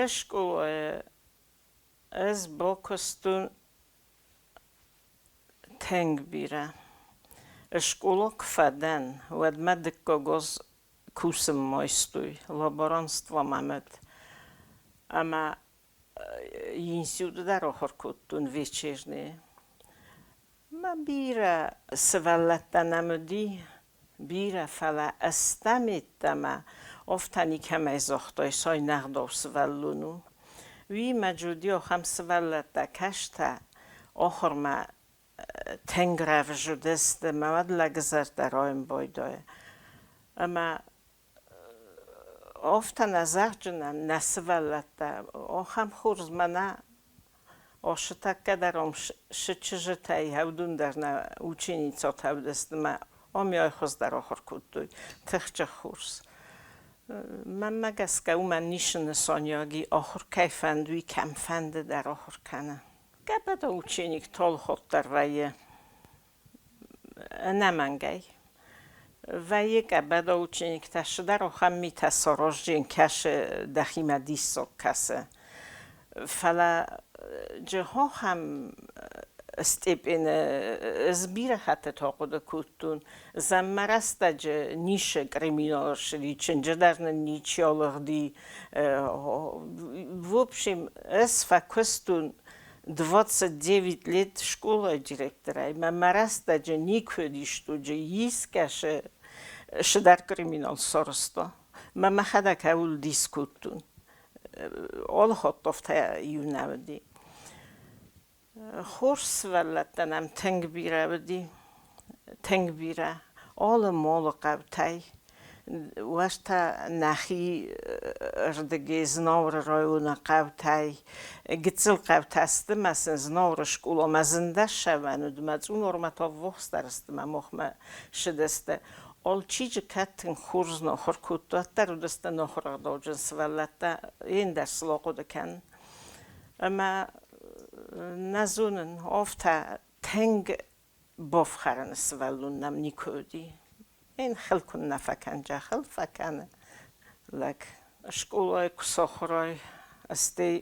Скъолайы ӕз бакуыстон тынг бирӕ. Скъола куы фӕдӕн, уӕд мӕ дыккаг аз кусынмӕ айстой лаборантство мӕм уыд. Ӕмӕ институты дӕр ахуыр кодтон вечернийы. Мӕ бирӕ сывӕллӕттӕ нӕм уыди, бирӕ, фӕлӕ ӕстӕм йеддӕмӕ афтӕ никӕмӕй загътой, сой нӕгъдау сывӕллон у. Уыимӕ Джуди ахӕм сывӕллӕттӕ кастӕ, ахуырмӕ тынг рӕвдз уыдысты, мӕ уӕд лӕгы зӕрдӕ райын байдайы. Ӕмӕ афтӕ нӕ зӕгъджынӕн нӕ сывӕллӕттӕ ахӕм хорз мӕнӕ Асы тӕккӕ дӕр ам шы чызджытӕй уыдон дӕр нӕ ученицатӕ уыдысты мӕ ам йай хуыздӕр ахуыр кодтой, тыхджын хорз. Мӕнмӕ гӕсгӕ уымӕн ницы нысаниуӕг и, ахуыр кӕй фӕнды, уый кӕмфӕнды дӕр ахуыр кӕны. Гӕбӕда ученик талхатдӕр вӕййы ӕнӕмӕнгӕй. Вӕййы гӕбӕда учениктӕ цыдӕр ахӕм митӕ саразджын кӕсы, дӕхимӕ диссаг кӕсы. Фӕлӕ ахӕм степены ӕз бирӕ хӕттыты ахъуыды кодтон, зӕммӕ рӕстӕджы ницы криминал ссыди, чынджы дӕр нын ничи алыгъди. В общем, ӕз фӕкуыстон 29 лет скъолайы директорӕй мӕ мӕ рӕстӕджы никуы уыдис искӕсы цыдӕр криминал сарӕзта. Мӕ мӕхӕдӕг ӕуыл дис кодтон. Алы хатт афтӕ иу нӕ уыди. Хорз сывӕллӕттӕ нӕм тынг бирӕ уыди, тынг бирӕ. Алы молы хъӕутӕй. Уӕртӕ нӕхи рдыгӕй Знауыры районы хъӕутӕй гыццыл хъӕутӕ сты мӕ сын Знауыры скъоламӕ зындӕр ссӕуӕн уыд, мӕ Цъунормӕ та ввахсдӕр сты мӕ махмӕ ссыдысты. Алчиджы кӕд тынг хорз нахуыр кодта, уӕддӕр уыдысты нахуырӕгъдауджын сывӕллӕттӕ, ӕндӕр сыл ахъуыды кӕн. Ӕмӕ нӕ зонын, афтӕ тынг бафхӕрыны сывӕллон нӕм никуы уыди. Ен хыл куыннӕ фӕкӕнджа, хыл фӕкӕны лӕг. Скъолайы куы сахуырай, стӕй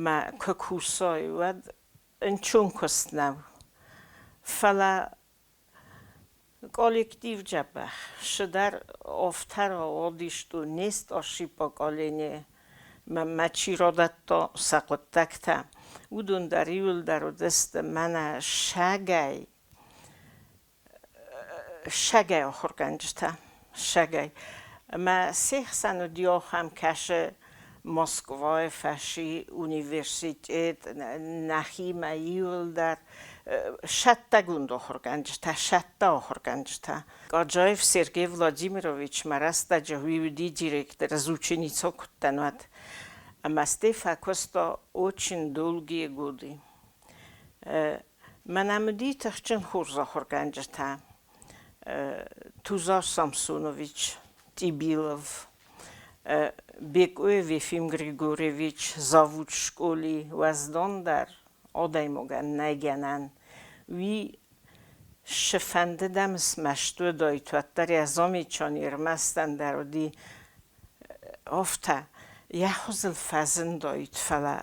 ма куы кусай, уӕд ӕнцон куыст нӕу. Фӕлӕ коллектив дзӕбӕх, цыдӕр афтӕ уыдис не старший поколение мӕ чи радӕтта сӕ хъуыддӕгтӕ, уыдон дӕр иуылдӕр уыдысты мӕнӕ сагӕй, сагӕй ахуыргӕнджытӕ, сагӕй. Ӕмӕ се хсӕн уыди ахӕм кӕсы Москвайы фӕси университет, нӕхимӕ иуылдӕр сӕттӕгонд ахуыргӕнджытӕ, сӕттӕ ахуыргӕнджытӕ. Гаджаев Сергей Владимирович мӕ рӕстӕджы уый уыди директор, ӕз ученица куыдтӕн уӕд. Ӕмӕ стӕй фӕкуыста очень долгие годы. Мӕнӕ уыди тыхджын хорз ахуыргӕнджытӕ. Тузар Самсонович Тибилов, Бекъоев Ефим Григорьевич завуч школи уӕздондӕр адӕймагӕн нӕй гӕнӕн. Уый цы дӕм смӕсты уыдаид, уӕддӕр йӕ замечани ӕрмӕстӕн дӕр уыди афтӕ. Йӕ хуызыл фӕзындаид, фӕлӕ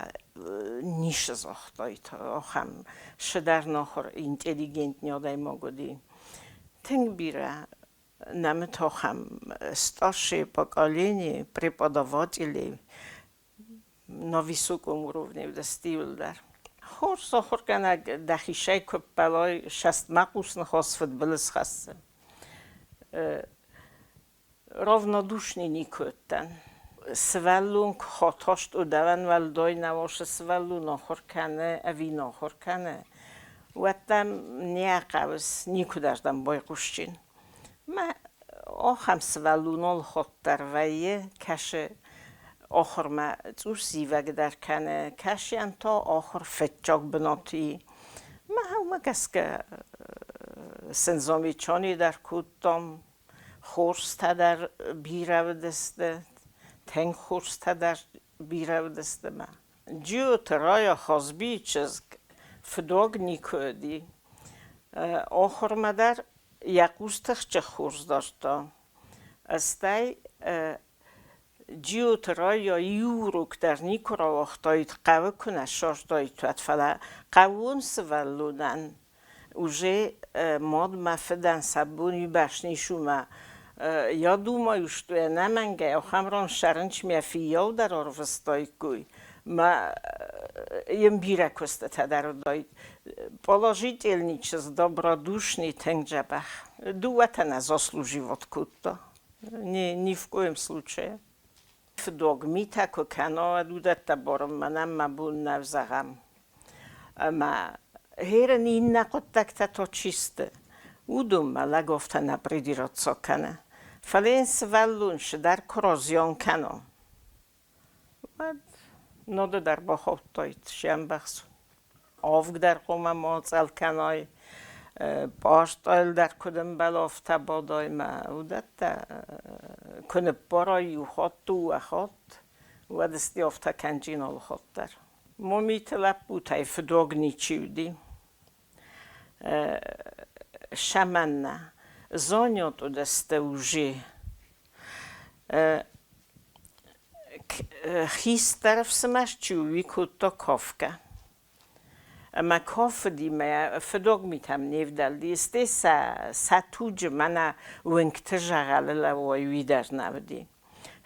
ницы загътаид, ахӕм цыдӕр нахуыр интеллигентный адӕймаг уыди. Тынг бирӕ нӕмыт ахӕм старшее поколение преподавателей на высоком уровне уыдысты иуылдӕр. Хорз ахуыргӕнӕг дӕхицӕй куы ппӕлай, сӕстмӕхъус ныхас фыдбылыз хӕссы. Равнодушный никуы уыдтӕн. Сывӕллон куы хатаст уыдӕуӕн уӕлдай нӕ уасы сывӕллон ахуыр кӕны ӕви нӕ ахуыр кӕны, уӕд дӕм не хъӕуыс, никуыдӕр дӕм байхъусджын. Мӕ ахӕм сывӕллоныл хатт дӕр вӕййы, кӕсы ахуырмӕ цъус зивӕгдӕр кӕны, кӕсӕн та ахуыр фыццаг бынаты и. Мӕ уымӕ гӕсгӕ сын замечание дӕр кодтам, хорзтӕ дӕр бирӕ уыдысты, тынг хорзтӕ дӕр бирӕ уыдысты мӕ. Джиоты Рая Хазбийы чызг фыдуаг никуы уыди. Ахуырмӕ дӕр йӕ хъус тыхджын хорз дардта. Стӕй Джиоты Рая иу урок дӕр никуы рауагътаид, хъӕуы куы нӕ ссардтаид, уӕд, фӕлӕ хъӕууон сывӕллонӕн уже мад мӕ фыдӕн сӕ бон уыйбӕрц ис, уымӕ я думаю, что ӕнӕмӕнгӕй ахӕм ран сӕрынчмӕ фыййау дӕр арвыстаиккой, мӕ йын бирӕ куыстытӕ дӕр уыдаид. Положительный добродушный, тынг дзӕбӕх. Дыууӕтӕ нӕ заслуживать кодта. Ни, ни в коем случае. Фыдог митӕ куы кӕна, уӕд уыдӕттӕ барын мӕнӕн мӕ бон нӕу зӕгъӕм. Ӕмӕ херын иннӕ хъуыддӕгтӕ то чи сты, уыдонмӕ лӕг афтӕ нӕ придираться кӕны. Фӕлӕ йын сывӕллон цыдӕр куы разиан кӕна, уӕд ноджыдӕр бахаудтаид се мбӕхсун. Авг дӕр хъуамӕ ма цъӕл кӕнай, пъастъайыл дӕр куыд ӕмбӕлы, афтӕ бадай мӕ уыдӕттӕ куы ныппарай иу хатт, дыууӕ хатт, уӕд сты афтӕ кӕнджын алы хатт дӕр. Мумиты лӕппутӕй фыдуаг ничи уыди. Цӕмӕннӕ? Занят уыдысты уже. Хистӕр ӕфсымӕр чи у, уый кодта кафгӕ. Ӕмӕ кафыди мӕ фыдог митӕм не вдӕлди, стӕй сӕ сӕ туджы мӕнӕ уынгты зӕгъӕлы лӕууой, уый дӕр нӕ уыди.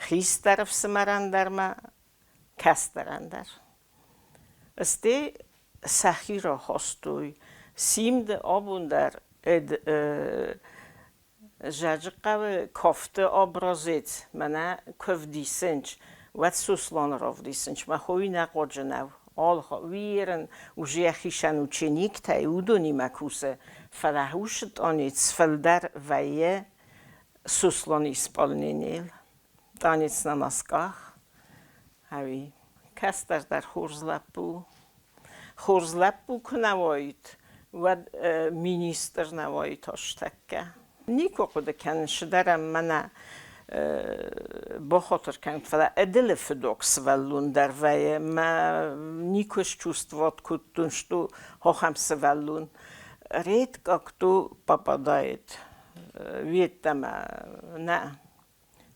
Хистӕр ӕфсымӕрӕн дӕр ма, кӕстӕрӕн дӕр. Стӕй сӕхи рахастой. Симды абон дӕр Зӕджыхъӕуы кафты образец мӕнӕ куы вдисынч, уӕд Сосланы равдисынч, мӕ хой нӕ хъуаджы нӕу. Уый уже йӕхицӕн учениктӕй уыдонимӕ кусы, фӕлӕ уыцы танец фылдӕр вӕййы Сосланы исполненийыл. Танец на носках, ӕви кӕстӕр дӕр хорз лӕппу у. Хорз лӕппу куы нӕ уаид, уӕд министр нӕ уаид астӕккӕ. Никуы хъуыды кӕнын, цыдӕр ӕм мӕнӕ бахатыр кӕнут, фӕлӕ ӕдылы фыдох сывӕллон дӕр вӕййы. Мӕ никуы счувствовать кодтон, что ахӕм сывӕллон редко кто попадает. Ведтӕмӕ нӕ.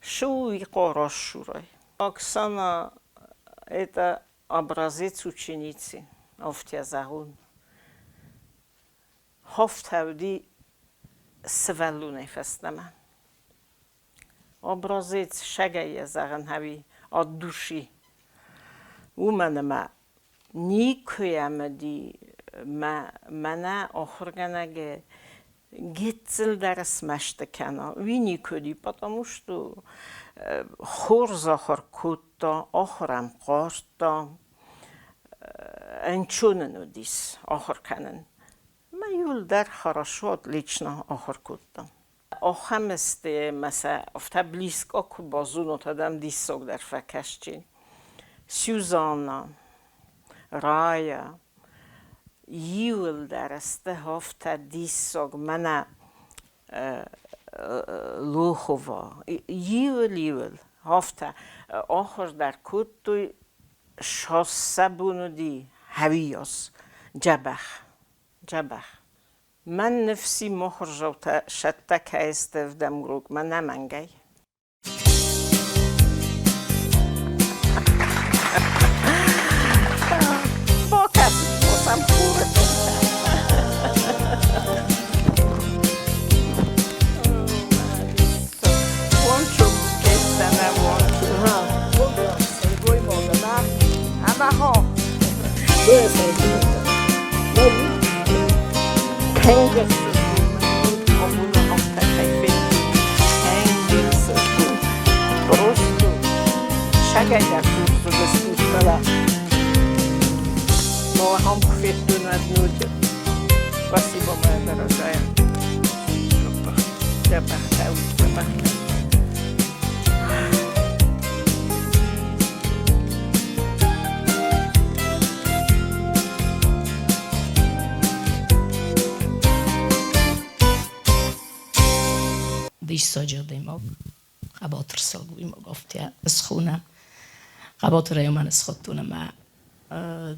Шуйхъо рассурай. Оксана это образец ученицы, афтӕ зӕгъун. Афтӕ уыди сывӕллонӕй фӕстӕмӕ. Образец сӕгӕй зӕгъын ӕви от души. Уымӕн ӕмӕ никуы йӕм уыди мӕ мӕнӕ ахуыргӕнӕг гыццыл дӕр смӕсты кӕна, уый никуы уыди, потому что хорз ахуыр кодта, ахуыр ӕм хъардта, ӕнцон ын уыдис ахуыр кӕнын. Мӕ иуылдӕр хорошо, отлично ахуыр кодта. Ахӕм сты ӕмӕ сӕ афтӕ близко куы базонут, уӕд ӕм диссагдӕр фӕкӕсджын. Сюзанна, Рая, иуылдӕр сты афтӕ диссаг, мӕнӕ Лохова, иуыл-иуыл афтӕ ахуыр дӕр кодтой, сӕ бон уыди хӕвийас, дзӕбӕх, дзӕбӕх. Мӕн ныфси мохурзаутӕ сӕттӕ кӕй сты ӕвдӕм урокмӕ нӕмӕнгӕй. Бакӕсут сӕм хуры тынтӕ. Вончук кестеме вончук. Просто шагайдар курсу Но Спасибо, моя дорогая. Диссаджы адӕймаг, хъӕбатыр сылгоймаг афтӕ схонӕм. Хъӕбатырӕй уымӕн схуыдтон ӕмӕ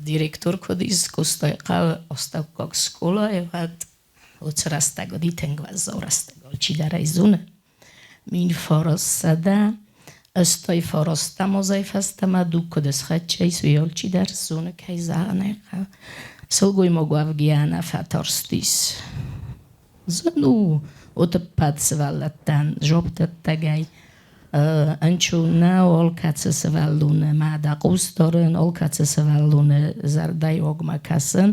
директор куыд ис Къостайыхъӕуы астӕуккаг скъолайы, уӕд уыцы рӕстӕг уыди тынг уӕззау рӕстӕг, алчидӕр ӕй зоны. 1900. 89 азӕй фӕстӕмӕ дуг куыд схӕццӕ ис, уый алчидӕр зоны, кӕй зӕгъын ӕй хъӕуы. Сылгоймаг уӕвгӕйӕ нӕ фӕтарстис. Зын у утӕппӕт сывӕллӕттӕн жопдӕттӕгӕй. Ӕнчу нӕ алкӕцы сывӕллоны мадӕ хъус дарын, алкӕцы сывӕллоны зӕрдӕйы кӕсын,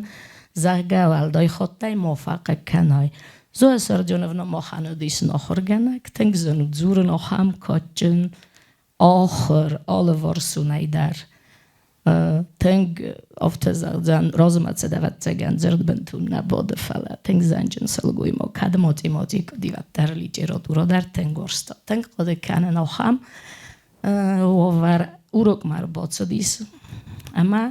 зӕгъгӕ, уӕлдай хаттӕй ма фӕхъыг кӕнай. Зоя Сардионовна махӕн уыдис ахуыргӕнӕг, тынг зын у дзурын ахӕм кадджын ахуыр алыварсонӕй дӕр. Тынг афтӕ зӕгъдзӕн, размӕ цыд, ӕвӕццӕгӕн, дзырд бынтон нӕ бады, фӕлӕ тынг зӕнджын сылгоймаг, кӕд математик уыди, уӕддӕр литературӕ дӕр тынг уарзта. Тынг хъуыды кӕнын ахӕм уавӕр урокмӕ ӕрбацыдис ӕмӕ,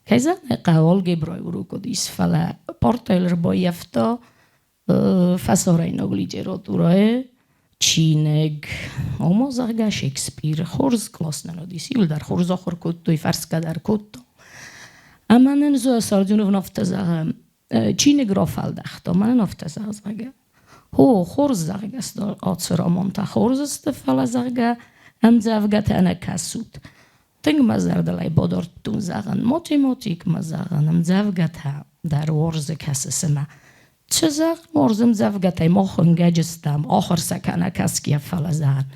кӕй зӕгъын ӕй хъӕуы, алгебрайы урок уыдис, фӕлӕ партӕйыл ӕрбаййӕфта фӕсарӕйнаг литературӕйы чиныг, ома, зӕгъгӕ, Шекспир хорз класс нын уыдис, иуылдӕр хорз ахуыр кодтой, фӕрсгӕ дӕр кодтам. Ӕмӕ нын Зоя Сардюновна афтӕ зӕгъы, чиныг рафӕлдӕхта, мӕ нын афтӕ зӕгъы, зӕгъгӕ, хо, хорз, зӕгъгӕ, ацы романтӕ хорз сты, фӕлӕ, зӕгъгӕ, ӕмдзӕвгӕтӕ нӕ кӕсут. Тынг мӕ зӕрдыл ӕй бадардтон, зӕгъын, математикмӕ, зӕгъын, ӕмдзӕвгӕтӕ дӕр уарзы кӕсы цымӕ. Цы зӕгъ, хорз ӕмдзӕвгӕтӕй мах уынгӕджы стӕм, ахуыр сӕ кӕнӕ кӕсгӕ, фӕлӕ зӕгъын,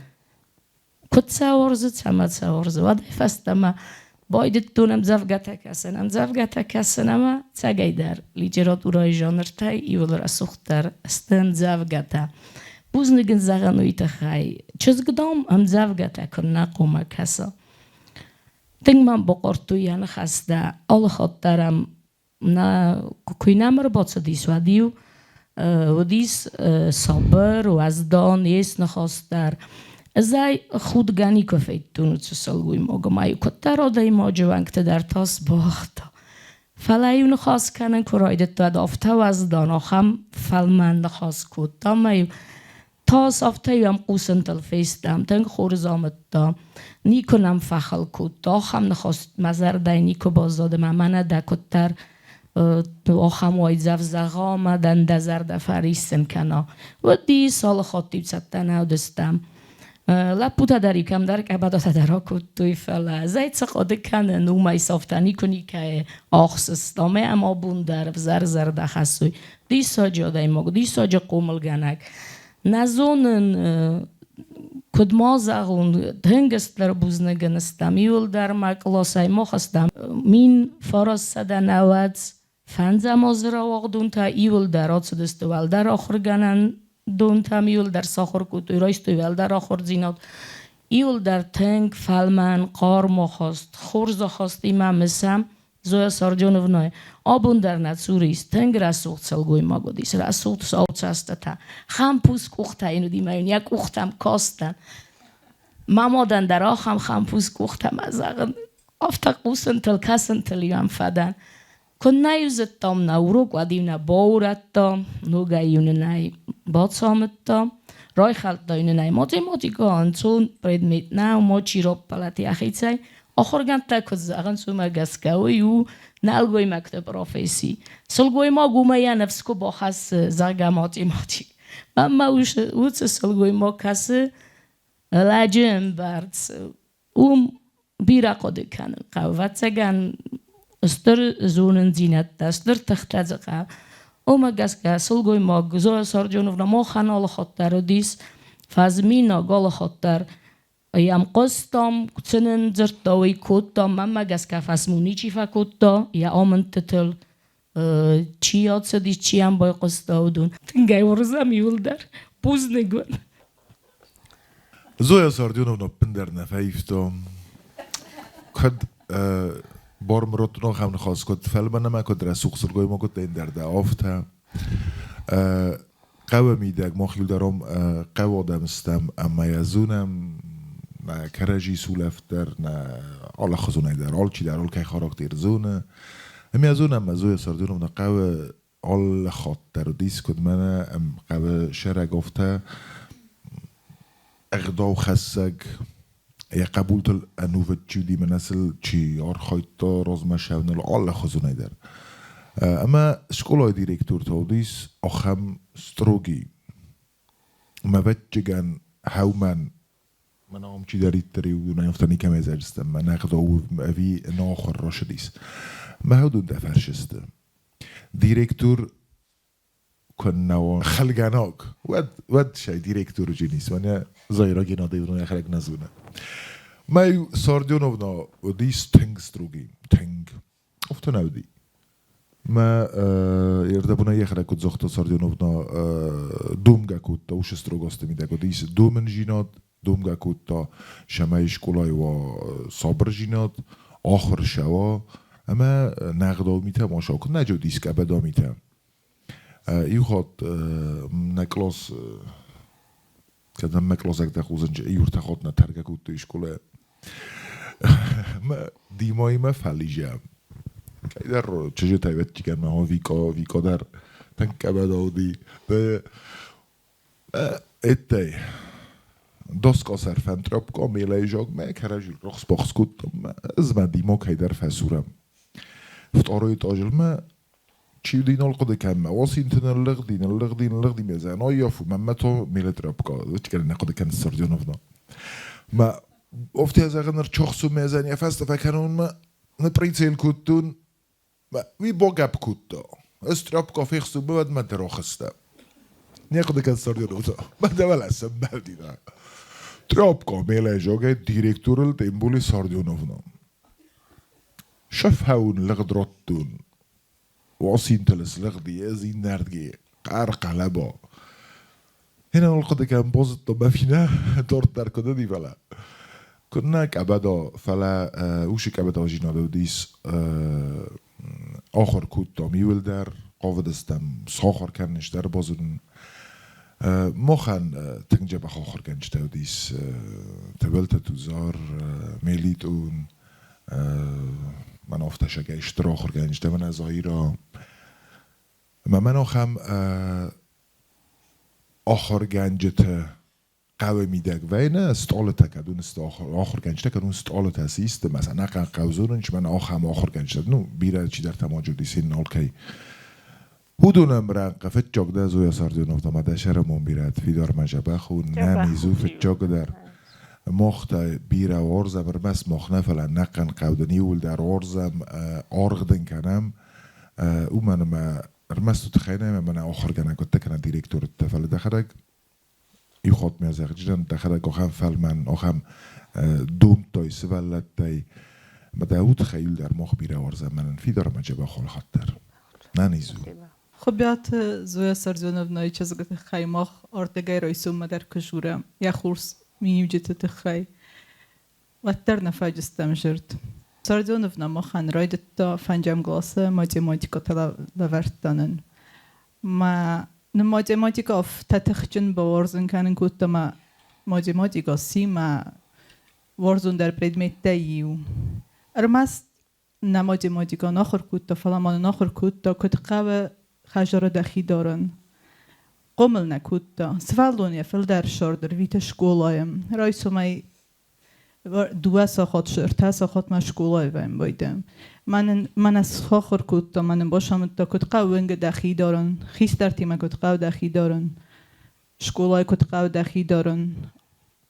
куыд сӕ уарзы, цӕмӕ сӕ уарзы, уӕдӕй фӕстӕмӕ байдыдтон ӕмдзӕвгӕтӕ кӕсын ӕмӕ цӕгӕйдӕр литературӕйы жанртӕй иуыл рӕсугъддӕр сты ӕмдзӕвгӕтӕ. Бузныг ын зӕгъын уый тыххӕй. Чызг, дам, ӕмдзӕвгӕтӕ куыннӕ хъуамӕ кӕса. Тынг мӕм бахъардтой йӕ ныхӕстӕ. Алы хатт дӕр ӕм нӕ куы нӕм ӕрбацыдис, уӕд-иу уыдис сабыр, уӕздан, йе сныхас дӕр. Ӕз ӕй худгӕ никуы федтон уыцы сылгоймагы, ма-иу куыддӕр адӕймаджы уӕнгты дӕр тас бауагъта. Фӕлӕ-иу ныхас кӕнын куы райдыдта, афтӕ уӕздан, ахӕм фӕлмӕн ныхас кодта ӕмӕ-иу тас афтӕ-иу ӕм хъусынтыл фестӕм, тынг хорз амыдта, никуы нӕм фӕхыл кодта, ахӕм ныхас мӕ зӕрдӕйы никуы баззад ӕмӕ мӕнӕ дӕ куыддӕр ахӕм уайдзӕф зӕгъа ӕмӕ дӕн дӕ зӕрдӕ фӕриссын кӕна. Уыдис, алы хатт-иу цӕттӕ нӕ уыдыстӕм. Лӕппутӕ дӕр-иу кӕмдӕр къӕбӕдатӕ дӕр акодтой, фӕлӕ зӕй цы хъуыды кӕнын, уымӕй сӕфтӕ никуы никӕй ӕхсыста. Ӕмӕ ӕм абон дӕр ӕвзӕр зӕрдӕ хӕссой. Диссаджы адӕймаг, диссаджы хъомылгӕнӕг. Нӕ зонын, куыд ма зӕгъон, тынг стыр бузныг ын стӕм. Иуылдӕр мӕ къласӕй мах стӕм 1995 азы рауагъдонтӕ иуылдӕр ацыдысты уӕлдӕр ахуыргӕнӕндонтӕм, иуылдӕр сахуыр кодтой, райстой уӕлдӕр ахуырдзинад. Иуылдӕр тынг фӕлмӕн, хъарм ахаст, хорз ахастимӕ мысӕм Зоя Сардионовнайы. Абон дӕр нӕ цуры ис тынг рӕсугъд сылгоймаг уыдис, рӕсугъд сау цӕстытӕ, хӕмпус къухтӕ йын уыди, мӕ йын йӕ къухтӕм кастӕн. Мӕ мадӕн дӕр ахӕм хӕмпус къухтӕ, мӕ зӕгъын, афтӕ хъусынтыл, кӕсынтыл-иу ӕм фӕдӕн. Куыннӕ-иу зыдтам нӕ урок, уӕд-иу нӕ баурӕдта, ногӕй-иу нын ӕй бацамыдта, райхӕлдта-иу нын ӕй математикӕ ӕнцон предмет нӕу, мачи раппӕлӕд йӕхицӕй. Ахуыргӕндтӕ куыд зӕгъынц, уымӕ гӕсгӕ уый у нӕлгоймӕгты професси. Сылгоймаг уымӕ йӕ ныфс куы бахӕссы, зӕгъгӕ, математик. Мӕнмӕ уыцы сылгоймаг кӕсы лӕджы ӕмбӕрц. Уым бирӕ хъуыды кӕнын хъӕуы. Ӕвӕццӕгӕн, стыр зонындзинӕдтӕ, стыр тыхтӕ дзы хъӕуы. Уымӕ гӕсгӕ сылгоймаг Зоя Сардионовна махӕн алыхатт дӕр уыдис фӕзминаг, алыхатт дӕр йӕм хъуыстам, цы нын дзырдта, уый кодтам. Мӕнмӕ гӕсгӕ фӕсмон ничи фӕкодта йӕ амындтытыл. Чи ацыдис, чи йӕм байхъуыста, уыдон. Тынг ӕй уырзӕм иуылдӕр. Бузныг уын. Зоя Сардионовна ӕппындӕр нӕ фӕивта. Кӕд бармыротон ахӕм ныхас куыд фӕлмӕн ӕмӕ куыд рӕсугъд сылгоймаг уыд, ӕндӕр дӕ афтӕ. Хъӕуы мидӕг мах иуылдӕр ам хъӕуы адӕм стӕм ӕмӕ йӕ зонӕм, нӕ кӕрӕдзи сулӕфт дӕр, нӕ алыхуызонӕй дӕр алчидӕр алкӕй характер зоны. Ӕмӕ йӕ зонӕм, Зоя Сардионовна хъӕуы алы хатт дӕр уыдис, куыд мӕнӕ хъӕуы сӕрӕг афтӕ ӕгъдаухӕссӕг, йӕ хъӕбултыл ӕнувыд чи уыди, мӕнӕ сыл чи архайдта размӕ цӕуыныл алыхуызонӕй дӕр. Ӕмӕ скъолайы директор та уыдис ахӕм строгий. Ӕмӕ ӕвӕццӕгӕн хӕумӕн Мӕнӕ ам чидӕриддӕр-иу уыдонӕй афтӕ никӕмӕй зӕрдыстӕм, мӕнӕ ӕгъдау ӕви ӕнахуыр ращыдис. Мӕ уыдон дӕ фӕрсысты. Директор куыннӕ уа хӕлгӕнӕг, уӕд, уӕд сӕ директоры джинис, мӕнӕ Заира Геннадьевна йӕхӕдӕг нӕ зоны. Мӕ Сардионовна уыдис тынг строгий, тынг. Афтӕ нӕ уыди. Мӕ ӕрдӕбонӕй йӕхӕдӕг куыд загъта Сардионовна, домгӕ кодта, уыцы строгосты мидӕг уыдис домындзинад, домгӕ кодта, цӕмӕй скъолайы уа сабырдзинад, ахуыр сӕ уа ӕмӕ нӕ ӕгъдау митӕ ма сӕ куыд нӕ уыдис къӕбӕда митӕ. Иу хатт нӕ кълас кӕд мӕ къласӕгтӕ хъусынчы иуртӕ хатт нӕ тӕргӕ кодтой скъолайы. Мӕ Димаимӕ фӕлизӕм. Кӕйдӕр чызджытӕ ӕвӕццӕгӕн ма Викъа, Викъа дӕр тынг къӕбӕда уыди. Эттей. Доскасӕрфӕн тряпка мелӕй мӕ кӕрӕдзи рохс-бохс кодтам. Ӕз мӕ Дима кӕйдӕр фӕсурӕм. Второй этажыл чи уыди, нал хъуыды кӕнын. Осинты ныллыгъди, ныллыгъди, ныллыгъди ме зӕноййаф, мӕнмӕ то меле тряпка. Ӕвӕццӕгӕн нӕ хъуыды кӕныс Сардионовна. Мӕ офтӕ зӕгъын ӕрчохсу ме зӕн йӕ фӕстӕ фӕкӕнунмӕ ныпърицел кодтон. Уый богӕпп кодта. Ӕз тряпка фехстон, уӕд мӕ дӕр ахызтӕ. Не хъуыды кӕн Сардионовна. Мӕ дӕуӕлӕ сӕмбӕлди да. Тряпка меле жогӕй директорыл тем более Сардионовна. Шефхӕун лыгъд радтон. Уасинтыл слыгъди ӕз иннӕрдыги хъӕр хъӕлӕба. Хинӕ хъуыды кӕн базыдтон мӕ финӕ дарддӕр куыд уыди, фӕлӕ куыннӕ къӕбӕда, фӕлӕ уыцы къӕбӕдадзинад уыдис ахуыр кодтам иуылдӕр, хъавыдыстӕм сахуыр кӕнын стӕр базонын. Махӕн тынг дзӕбӕх ахуыргӕнджытӕ уыдис Тыбылты Тузар, Мелитъон, мӕн афтӕ сӕгӕй стыр ахуыргӕнджытӕ, мӕнӕ Заира. Ӕмӕ мӕн ахӕм ахуыргӕнджыты хъӕуы мидӕг вӕйны стъолытӕ кӕд уын сты ахуыргӕнджытӕ, кӕд уын стъолытӕ систы, мӕ сӕ ӕнӕхъӕн хъӕу зонын, мӕн ахӕм ахуыргӕнджытӕ, ну, бирӕ чидӕртӕ ма уыдис алкӕй. Уыдон ӕмрӕнхъ фыццаг дӕ Зоя Сардионовна ма дӕ сӕрӕмон бирӕт фидар мӕ дзӕбӕх у, нӕ мизу фыццагдӕр. Мах та бирӕ уарзӕм, ӕрмӕст мах нӕ, фӕлӕ ӕнӕхъӕн хъӕу дын иууылдӕр уарзӕм, аргъ дын кӕнӕм, уымӕн ӕмӕ ӕрмӕст уый тыххӕй нӕ, ӕмӕ мӕнӕ ахуыргӕнӕг уыдтӕ кӕнӕ директор уыдтӕ, фӕлӕ дӕхӕдӕг иу хатт мӕ зӕгъджынӕн, дӕхӕдӕг ахӕм фӕлмӕн, ахӕм домдтай сывӕллӕттӕй, ӕмӕ дӕ уый тыххӕй иууылдӕр мах бирӕ уарзӕм, мӕнӕн фидар ӕмӕ дзӕбӕх алхатт дӕр. Нӕниз у. Хуыбиаты Зоя Сардионовнайы чызджы тыххӕй мах ардыгӕй райсоммӕ дӕр куы журӕм йӕ хорз миниуджыты тыххӕй, уӕддӕр нӕ фӕджыстӕм зырд. Сардионовна махӕн райдыдта фӕнджӕм къласы математикӕтӕ лӕвӕрдта нын. Мӕ нын математикӕ афтӕ тыхджын бауарзын кӕнын кодта мӕ математикӕ сси мӕ уарзондӕр предметтӕй иу. Ӕрмӕст нӕ математикон ахуыр кодта, фӕлӕ ма нын ахуыр кодта, куыд хъӕуы хӕдзары дӕхи дарын. Хъомыл нӕ кодта. Сывӕллон йӕ фылдӕр сӕрд ӕрвиты скъолайы. Райсомӕй дыууӕ сахат, ӕртӕ сахатмӕ скъолайы вӕййӕм. Мӕнӕн мӕнӕ сахуыр кодта, мӕнӕн бацамыдта, куыд хъӕуы уынгы дӕхи дарын, хистӕртимӕ куыд хъӕуы дӕхи дарын, скъолайы куыд хъӕуы дӕхи дарын.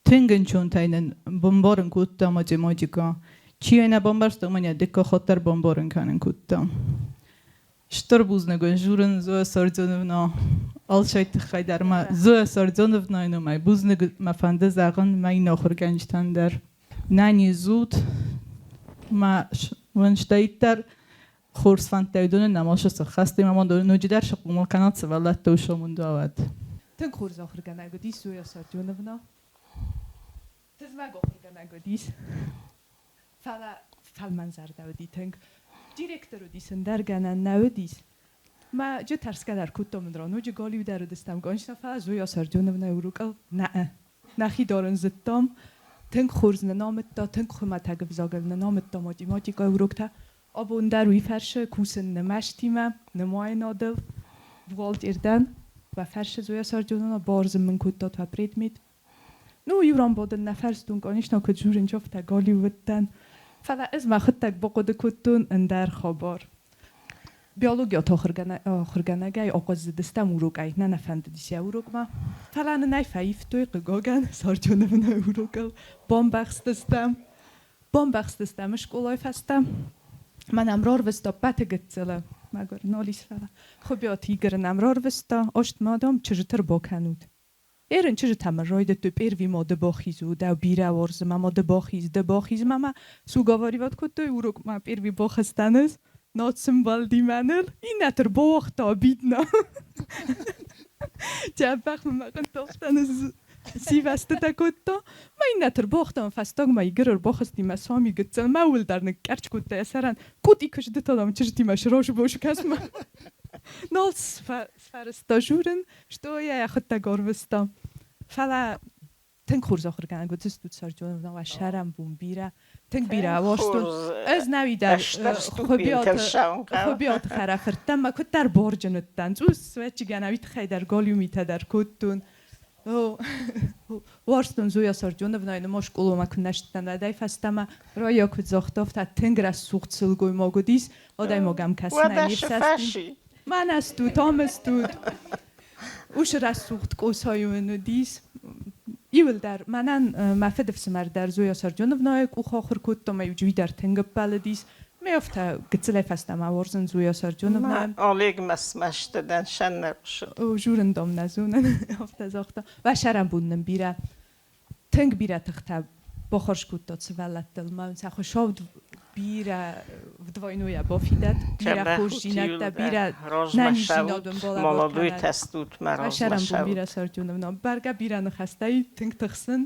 Тынг ӕнцонтӕй нын бамбарын кодта математикӕ. Чи йӕ нӕ бамбӕрста, уымӕн йӕ дыккаг хатт дӕр бамбарын кӕнын кодта. Стыр бузныг уын журын Зоя Сардионовна алцӕй тыххӕй дӕр ма Зоя Сардионовнайы номӕй бузныг мӕ фӕнды зӕгъын мӕ иннӕ ахуыргӕнджытӕн дӕр. Нӕниз ут, мӕ уын стӕйддӕр хорз фӕндтӕ уыдонӕн нӕма сӕххӕст ӕмӕ ма ноджыдӕр схъомыл кӕнат сывӕллӕтты усомондуавӕд. Тынг хорз ахуыргӕнӕг уыдис Зоя Сардионовна. Тызмӕг ахуыргӕнӕг уыдис. Фӕлӕ фӕлмӕнзӕрдӕ уыди тынг. Директор уыдис, ӕндӕр гӕнӕн нӕ уыдис. Мӕ джы тӕрсгӕ дӕр кодтон мын ноджы галиу дӕр уыдыстӕм, конечно, фӕлӕ Зоя Сардионовнайы урокыл нӕ. Нӕхи дарын зыдтам, тынг хорз нын амыдта, тынг хуымӕтӕг ӕвзагыл нын амыдта математикӕйы уроктӕ. Абон дӕр уый фӕрсы кусын нымӕстимӕ, нымайынадыл. Бухгалтер дӕн, бафӕрсы Зоя Сардионовна, бардзын мын кодта твӕ предмет. Ну, иу ран бадын нӕ фӕрстон, конечно, куыд журын афтӕ галиу уыдтӕн. Фӕлӕ ӕз мӕхуыдтӕг бахъуыды кодтон ӕндӕр хабар. Биологиоты ахуыргӕнӕгӕй ахъуыззыдыстӕм урокӕй, нӕ нӕ фӕндыдис йӕ урокмӕ. Фӕлӕ нын ӕй фӕивтой, хъыгагӕн, Сардионовнайы урокыл. Бамбӕхстыстӕм. Бамбӕхстыстӕм скъолайы фӕстӕ. Мӕ нӕм рарвыста ппӕты гыццылы, мӕгуыр, нал ис, фӕлӕ. Хуыбиаты Игоры нӕм рарвыста, аст ма, дам, чызджыты рбакӕнут. Ерын чызджытӕ мын райдыдтой первый ма ды бахиз у, дӕу бирӕ уарзы, мама ды бахиз, ды бахиз, мама. Суговаривать кодтой урокмӕ первый бахызтӕн ӕз, над сымбӕлди мӕныл, иннӕты рбауагъта обидно. Дзӕбӕх мын мӕ къуынтӕхтӕн ӕз сивӕзтытӕ кодта. Мӕ иннӕты рбауагъта, фӕстагмӕ Игорь ӕрбахызти мӕ сами гыццыл, мӕ ууыл дӕр ныкъкъӕртт кодта йӕ сӕрӕн. Къутъи куы сдыдта, дам, чызджытимӕ сразы кӕсмӕ. Нал сфӕрӕзта журын, Что йӕ йӕхуыдтӕг ӕрвыста. Фӕлӕ тынг хорз ахуыргӕнӕг уыдыстут Сардионовна, уӕ сӕрӕнбон бирӕ, тынг бирӕ уарзтон. Ӕз нӕуи дӕр Хуыбиаты хӕрӕфырттӕм мӕ куыддӕр борджын уыдтӕн. Цъус свӕччигӕ нӕуи тыххӕй дӕр галиу митӕ дӕр кодтон. Уарзтон Зоя Сардионовнайы ныма скъоламӕ куы нӕ сыдтӕн, уӕдӕй фӕстӕмӕ Райя куыд загъта, афтӕ тынг рӕсугъд сылгоймаг уыдис, адӕймаг ӕм кӕсынӕй не фсӕсти. Мӕнӕ стут, ам стут. Уыцы рӕсугъд къосайы уын уыдис. Иуылдӕр мӕнӕн мӕ фыдыфсымӕр дӕр Зоя Сардионовнайы къух ахуыр кодта, мӕ иу дӕр тынг ӕппӕлыдис. Мӕ афтӕ гыццылӕй фӕстӕмӕ уарзын Зоя Сардионовнайы. Олег мӕ смӕсты дӕн сӕннӕрхъусы. Журын дам нӕ зонын, афтӕ загъта. Уӕ сӕрӕнбон нын бирӕ, тынг бирӕ тыхтӕ бахарз кодтат сывӕллӕттыл. Мӕ сӕ хуыцау бирӕ вдвойное бафидӕд, бирӕ хорздзинӕдтӕ, бирӕ нӕниздзинад уын балӕвар кӕнӕд. Уӕ сӕрӕнбон бирӕ, Сардионовна. Бӕргӕ бирӕ ныхӕстӕй тынг тыхсын,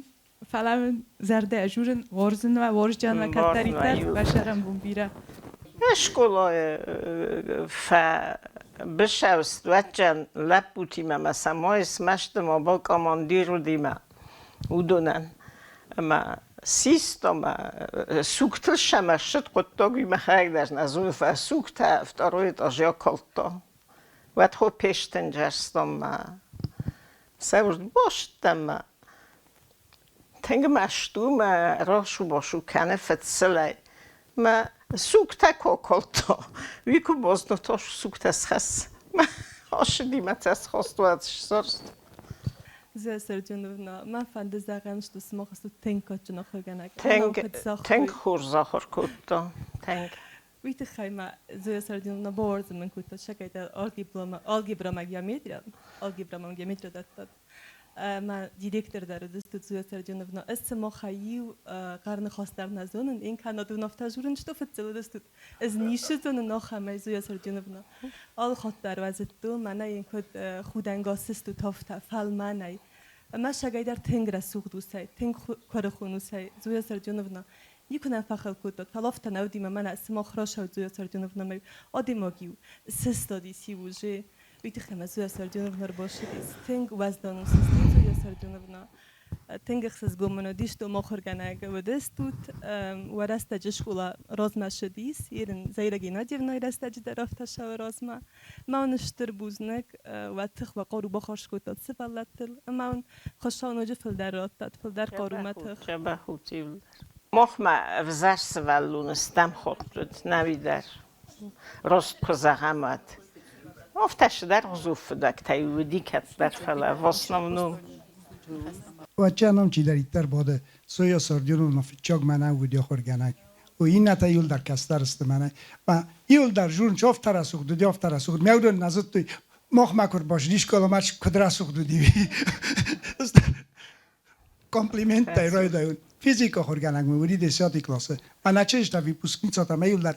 фӕлӕ мын зӕрдӕ журын, уарзын уӕ, уарзджан уӕ кӕддӕриддӕр, уӕ сӕрӕнбон бирӕ. Скъолайы фӕбысӕуст уӕдджан лӕппутимӕ мӕ самой смӕсты ма был командир уыди мӕ уыдонӕн. Ӕмӕ систа мӕ сугтыл сӕмӕссыд хъуыддаг уый мӕхӕдӕг дӕр нӕ зоны, фӕлӕ сугтӕ второй этаж акалдта. Уӕд хо пестенджерстон мӕ сӕвӕрд босттӕ мӕ тынг маст у мӕ расу-басу кӕны фыдсылӕй. Мӕ сугтӕ ку акалдта, уый куы базыдта, сугтӕ схӕсс. Мӕ ацыди мӕ цӕсхост уӕд ссӕрст. Зоя Сардионовна, мӕ фӕнды зӕгъӕн, что сымах стут тынг кадджын ахуыргӕнӕг. Тынг хорз ахуыр кодта, тынг. Уый тыххӕй ма Зоя Сардионовна бауарзын мын кодта сӕкӕйдӕр алгебра ӕмӕ геометрия, алгебра ӕмӕ геометрия дӕттат. Мӕ директор дӕр уыдыстут Зоя Сардионовна. Ӕз сымахӕй иу хъӕр ныхас дӕр нӕ зонын, ин кӕнӕд уын афтӕ журын, что фыццаг уыдыстут. Ӕз ницы зонын ахӕмӕй, Зоя Сардионовна. Алы хатт дӕр уӕ зыдтон, мӕнӕ йын куыд худӕнгас стут афтӕ, фӕлмӕнӕй. Ӕмӕ сагӕй дӕр тынг рӕсугъд усӕй, тынг куырыхон усӕй, Зоя Сардионовна. Никуы нӕ фӕхыл кодтат, фӕлӕ афтӕ нӕ уыди мӕ мӕнӕ сымах рӕсугъд Зоя Сардионовнамӕ адӕймаг-иу сыстадис иу уже. Уый тыххӕй мӕ Зоя Сардионовна ӕрбацыдис. Тынг уӕздан ус стут, Зоя Сардионовна. Тынг ӕхсызгон мын уыдис, дом ахуыргӕнӕг уыдыстут. Уӕ рӕстӕджы скъола размӕ ссыдис, Ирын Заира Геннадьевнайы рӕстӕджы дӕр афтӕ цӕуы размӕ. Мӕ уын стыр бузныг, уӕ тых, уӕ хъару бахарз кодтат сывӕллӕттыл ӕмӕ уын Хуыцау ноджы фылдӕр раттӕд, фылдӕр хъару мӕ тых. Дзӕбӕх у цъиу дӕр. Махмӕ ӕвзӕр сывӕллоны стӕм хатт уыд, нӕуи дӕр. Раст куы зӕгъӕм, уӕд. Афтӕ цыдӕргъуызон фыдӕгтӕй уыди кӕддӕр, фӕлӕ в основном. Вачча нам чидӕриддӕр бады, Зоя Сардионовна фыццаг мӕнӕн уыди ахуыргӕнӕг. Иннӕтӕ иуылдӕр кӕстӕр сты мӕнӕй. Ма иуылдӕр журн афтӕ рӕсугъд уыди, афтӕ рӕсугъд. Мӕ уыдон нӕ зыдтой, махмӕ куы ӕрбацыди скъоламӕ, куыд рӕсугъд уыди. Комплименттӕй райдайон. Физика ахуыргӕнӕг мын уыди десятый классы. Мӕнӕ чызджытӕ выпускницатӕ мӕ иуылдӕр